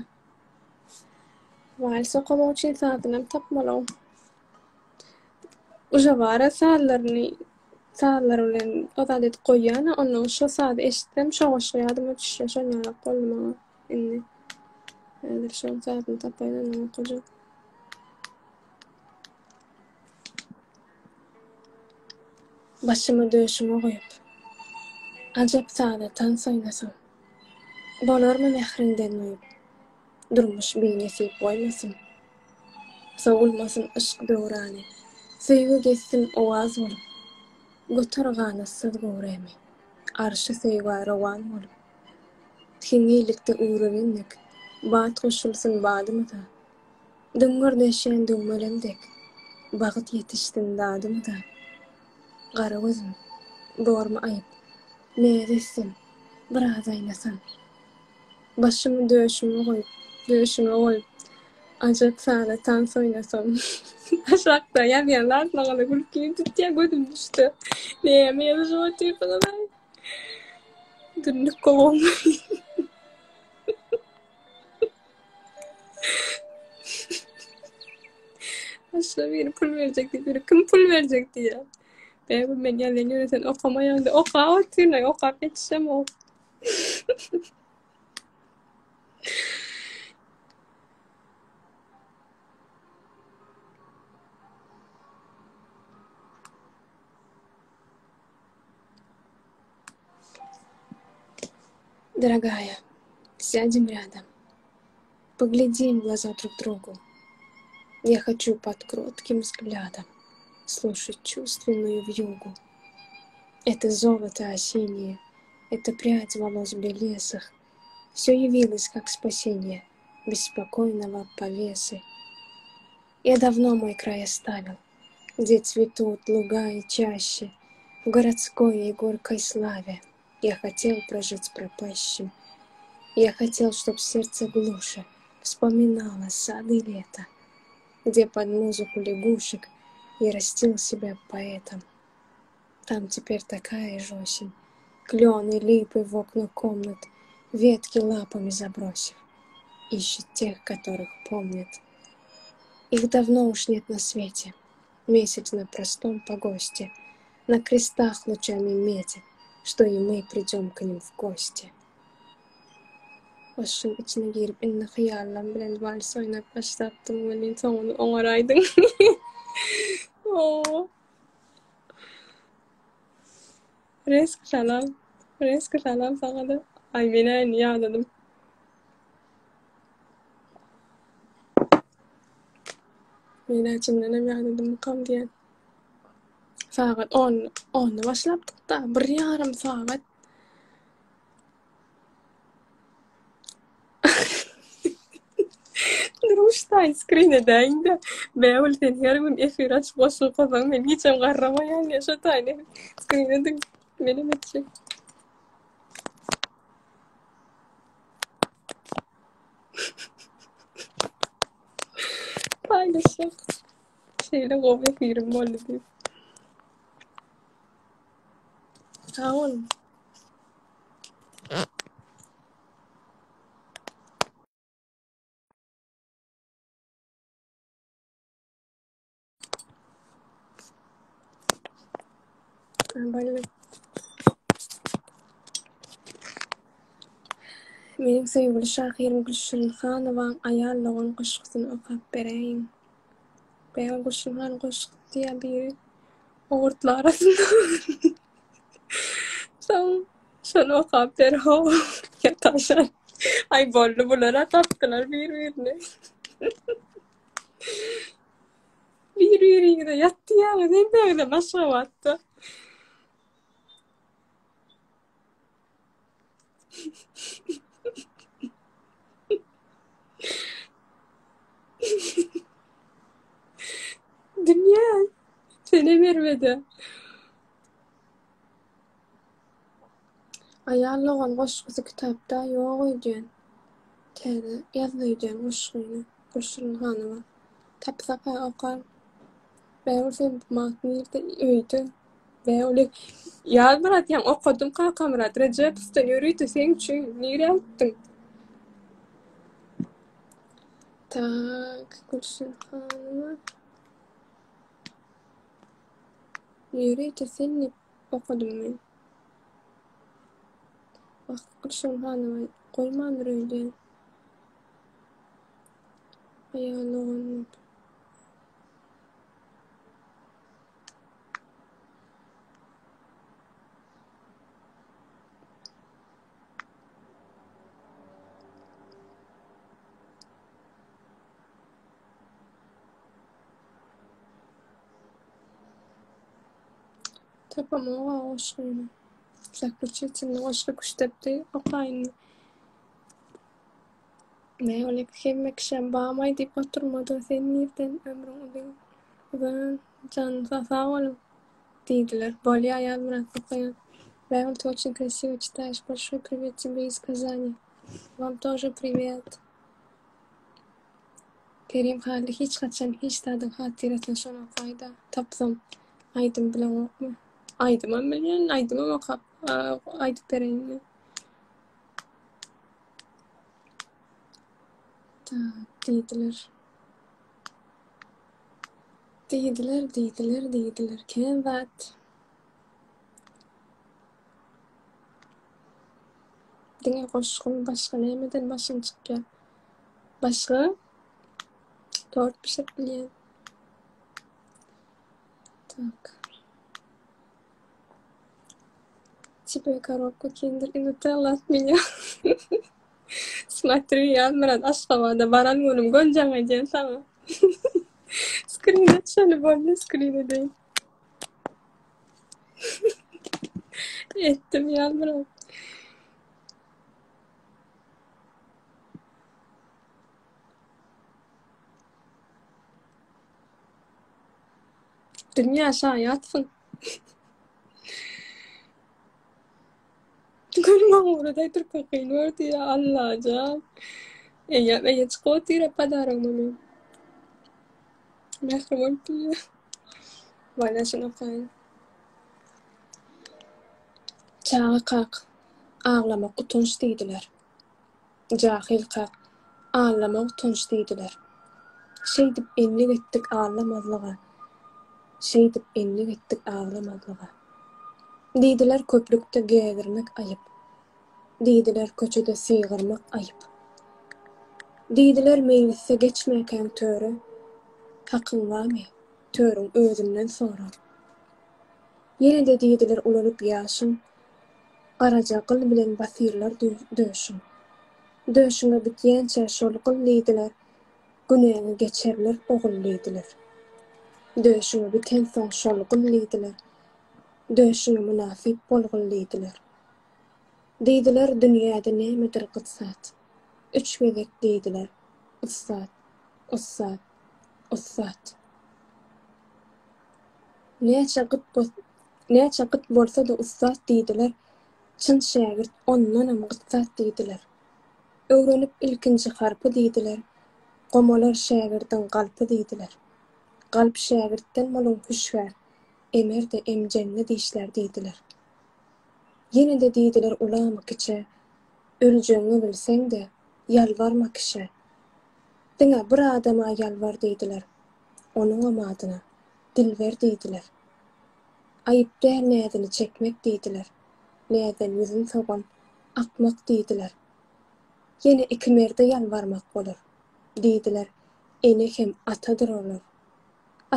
Wals okamak üçin sazynam tapmaly. Uje bara sazlaryny sazlar bilen o zat edip goýýan-a, ondan şo sazy eşitsem şo goşgy ýadyma düşýär. Şol ýalak boldy maňa indi. Häzir şoň sazyny tapaýyn ondan okajak. Başymy döşüňe goýup, ajap saza tans oýnasam, Bolarmy mähriňden doýup, durmuş binesip goýmasyn. Sowulmasyn yşk döwrany, söýgi gezsin owaz bolup, Göter ganatsyz göwrämi, arşy söýgä rowan bolup. Hiňňilikde üwrelen dek, bat goşulsyn badymyza, Düňňürdeşýän düwmelem dek, bagt ýetişsin dadymyza. Gara gözüm, bormy aýyp, näz etsem, biraz aýnasam. Başymy döşüme goýup, döşüňe goýup, ajap saza tans oýnasam. Aşakda ýazýan zatlaryňyza gülkim tutýar, gözüm düşse. Näme ýazyşyp otyrsyňyz-aý? Dünlük gowumy? Başga biri pul berjek diýip, biri kim pul berjek diýýär. Bägül men ýazýan ýöne sen okamaýaň diýip, okap otyryn, okap ýetişemok. Дорогая, сядем рядом. Поглядим в глаза друг другу. Я хочу под кротким взглядом Слушать чувственную вьюгу. Это золото осеннее, Это прядь волос белесых. Все явилось, как спасение Беспокойного повесы. Я давно мой край оставил, Где цветут луга и чащи, В городской и горькой славе Я хотел прожить пропащим. Я хотел, чтоб сердце глуше Вспоминало сады лета, Где под музыку лягушек Я растил себя поэтом. Там теперь такая же осень, Клены, липы в окна комнат, Ветки лапами забросив, Ищет тех, которых помнит. Их давно уж нет на свете, Месяц на простом погосте На крестах лучами метит, Что и мы придем к ним в гости. Goşgyň içine girip indi hyýallam bilen wals oýnap başlapdym welin soňuny oňaraýdyň. Oo. Resk salam. Resk salam saňa-da. Aý men-ä indi ýadadym. Men-ä çyndanam ýadadymmykam diýýän. Sagat on, onda başlapdyk-da, bir ýarym sagat. Durmuşda skrin edäýiň-de. Bägül sen her gün efir açyp goşgy okasaň men hiçem garramaýan diýen şo taýyny skrin ediň. Menem etjek. Paýlaşjak. Şeýle gowy efirim boldy diýip. Sag boluň. Meniň söýgüli şahyrym Gülşirin Hanowaň Aýal dogan goşgusyny okap beräýiň. Bägül Gülşirin hanyň goşgusy diýýär biri. Owurtly arasynda. Soň şony okap ber how. Ýataşan. Aý boldy bular-a tapdylar bir-birini. Bir-biriňize ýatýaňyz hemmäňizem Aşgabatda. Dünýä senem erbede. Aýal dogan goşgusy kitapda ýok öýdýän. Täze ýazdy öýdýän goşgyny Gülşirin hanyma. Tapsak-a okar. Bägül sen bu wagt nirde öýde. Bägül Ýazmyrat ýaňy okadym Kakamyrat Rejepowdan ýörite seň üçin nirä gitdiň? Tak Gülşirin hanyma. Ýörite sen diýip okadym men. Wah, Gülşirin hanyma goýmandyr öýdýän. Aýal dogan diýip. Tapamok-a goşgyny. Zaklýuçitelnyý goşgy küştdepdi okaýyn. Näme ol hemme kişem bamaý diýip oturmada sen nirden ömrüň uzyn uzyn janyň sag sag boluň diýdiler. Bolýa Ýazmyrat okaýan. Bägül ты очень красиво читаешь. Большой привет тебе из Казани. Вам тоже привет. Kerim Hally hiç haçan hiç zadyň hatyrasyna şony okaýda. Tapsam aýdym bileňokmy? Aýdymam bilýän, aýdymam okap aýdyp bereýinmi? Tak, diýdiler. Diýdiler, diýdiler, diýdiler. Kän zat. Diňe goşgyň başga nämeden başyň çykýar? Başga tort bişirip bilýän. Tak. Тебе коробку Kinder и Nutella от меня. Смотри, Ýazmyrat Aşgabada baran günüm gönjaň edýän saňa. Skrin et şony boldy, skrin edeýin. Etdim Ýazmyrat. Dünýä şaýatsyň. Gül maňa türkmen kyn gördi ya Allajan. Eýýäm eýe çykyp otyr podarogyma men. Mähri bolup bilýär. Bolýa şuny okaýyn. Çaga kak, aglamak utanç diýdiler. Jahyl kak, aldamak utanç diýdiler. Şeýdip endik etdik aldamazlyga, Şeýdip endik etdik aglamazlyga. Diýdiler köplükde gezdirmek aýyp. Diýdiler köçede sygyrmak aýyp. Diýdiler meýlisde geçmäkäň töre, Hakyň barmy, törüň özünden sora. Ýene-de diýdiler ulalyp ýaşyň, Garaja gyl bilen basyrlar döşüň. Döşüňe bitýänçä şol gyl diýdiler, Günäňi geçerler ogul diýdiler. Döşüňe bitensoň şol gyl diýdiler, Döşüňe mynasyp bolgul diýdiler. Diýdiler dünýäde nämedir gyt zat. Üç gezek diýdiler, Ussat, ussat, ussat. Näçe gyt näçe gyt bolsa-da ussat diýdiler, Çyn şägirt ondanam gyt zat diýdiler. Öwrenip ilkinji harpy diýdiler, Gomalar şägirdiň galpy diýdiler. Galp şägirtden boluň hüşgär, Emer-de emjeňňi dişlär diýdiler. Ýene-de diýdiler ulama-kiçä, Öljegiňi bilseň-de, ýalbarma kişä. Diňe bir adama ýalbar diýdiler, Onuňam adyna Dilber diýdiler. Aýyp däl näzini çekmek diýdiler, Näzden ýüzün sowan akmak diýdiler. Ýene iki merde ýalbarmak bolar, Diýdiler, ene hem atadyr olar.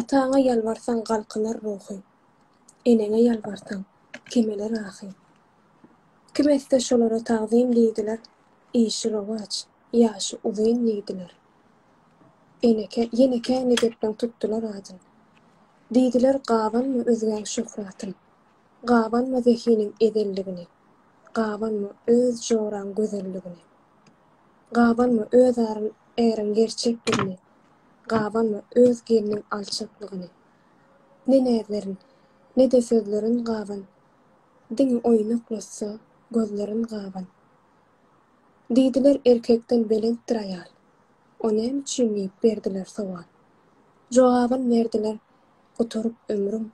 Ataňa ýalbarsaň galkynar ruhy, Eneňe ýalbarsaň, kemeler ahy. Kim etse şolara tagzym diýdiler, Işi rowaç, ýaşy uzyn diýdiler. Eneke, ýene kän edepleň tutdular adyn. Diýdiler gabanma özgäň şöhratyn, Gabanma zehiniň ezelligini, Gabanma öz joraň gözelligini. Gabanma öz aryň äriň gerçekligini, Gabanma öz gelniň alçaklygyny. Ne näzlerin, ne-de sözlerin gaban, Diňe oýnaklatsa gözlerin gaban. Diýdiler erkekden belentdir aýal. O näme üçin diýip berdiler sowal. Jogabyn berdiler, gutaryp ömrüň,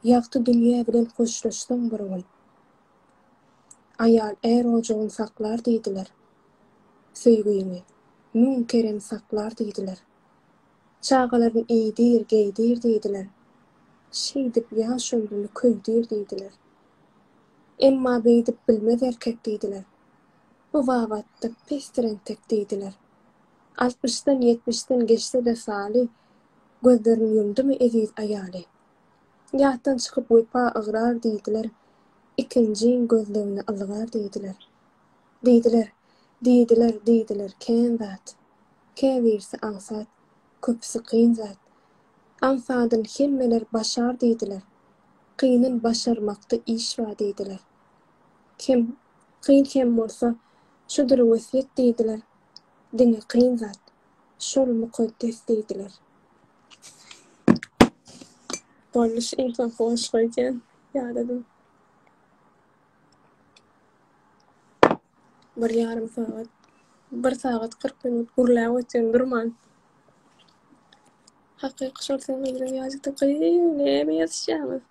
Ýagty dünýä bilen hoşlaşsaň bir gün. Aýal är ojagyn saklar diýdiler. Söýgüňi müň kerem saklar diýdiler. Çagalaryn iýdir, geýdir diýdiler. Şeýdip ýaş ömrüni köýdür diýdiler. Emma beýdip bilmez erkek diýdiler. Bu babatda pesdir entek diýdiler. Altmyşdan, ýetmişden geçse-de saly, Gözlerin ýumdumy eziz aýaly. Ýatdan çykyp wepa ygrar diýdiler, Ikinjiň gözlegine ylgar diýdiler. Diýdiler, diýdiler, diýdiler kän zat. Käbirisi aňsat, köpüsi kyn zat. Aňsadyn hemmeler başar diýdiler. Kynyn başarmakda iş bar diýdiler. Kem, kyn hem bolsa, şudur wesýet diýdiler. Diňe kyn zat, şol mukaddes diýdiler. Boldy şu iň soňky goşgy öýdýän. Ýadadym. Bir ýarym sagat, bir sagat 40 minut gürläp otyryn durman. Hakyky şol sen gyzyň ýazypdy. Gyýw, näme ýazyşýaňyz?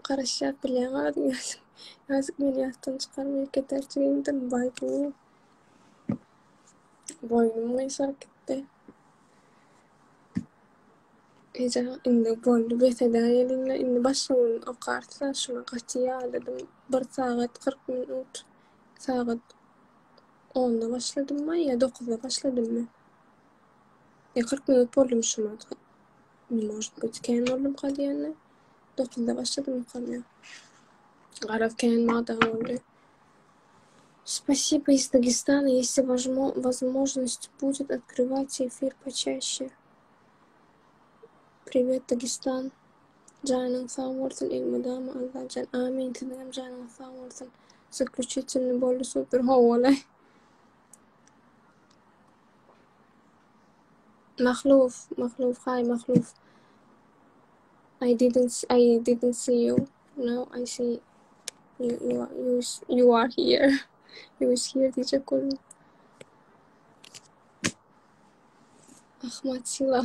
Garaşýas bilýäň adyň ýazyk. Ýazyk meni ýatdan çykarma ýeke täçigimdim baý bu. Boýnum gyşaryp gitdi. Eje indi boldy bes edäýeliňle indi başga gün okarys-a şuny gaty ýadadym bir sagat 40 minut sagat onda başladymmy ýa dokuzda başladymmy ýa 40 minut boldumy şumat ne может быть kän boldumka diýende dokuzda başladym okamaya garaz kän wagtam boldy Спасибо из Дагестана если возможность будет открывайте эфир почаще Priwet Dagestan janyň sag bolsun elmydama Allajan amin siziňem janyňyz sag bolsun zaklýuçitelnyý boldy super howwalaý Mahluw Mahluw hi Mahluw I didn't I didn't see you now I see you you are you, you are here you is here diýjek boldum Ahmad Sila.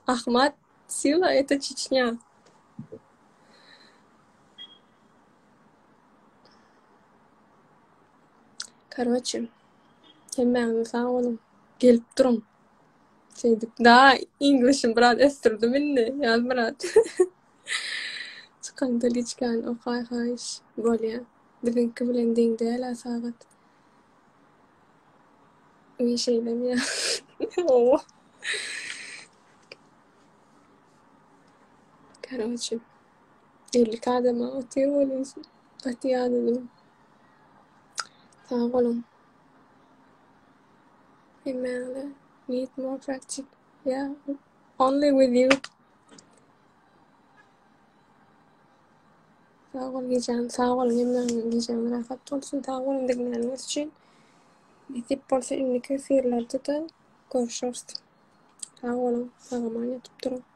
Ahmad Сила это Чечня. Короче, hemmäňize sag boluň. Gelip duruň. Şeýdip, da English'im biraz ösdürdim indi, Ýazmyrat. Çykanda liçkany okaý haýyş. Bolýa. Biziňki bilen deň däl-ä sagat. Wiý şeýlemi ýa? Hawa. Karoçe. 52 adama otyr welin gaty ýadadym. Sag boluň. Hemmäňize need more practice. Yeah, only with you. Sag bol gijäň, sag boluň hemmäňiziň gijäňiz rahat bolsun. Sag boluň diňläniňiz üçin. Nesip bolsa indiki efirlerde-de görüşeris. Sag boluň, sag-aman ýatyp duruň.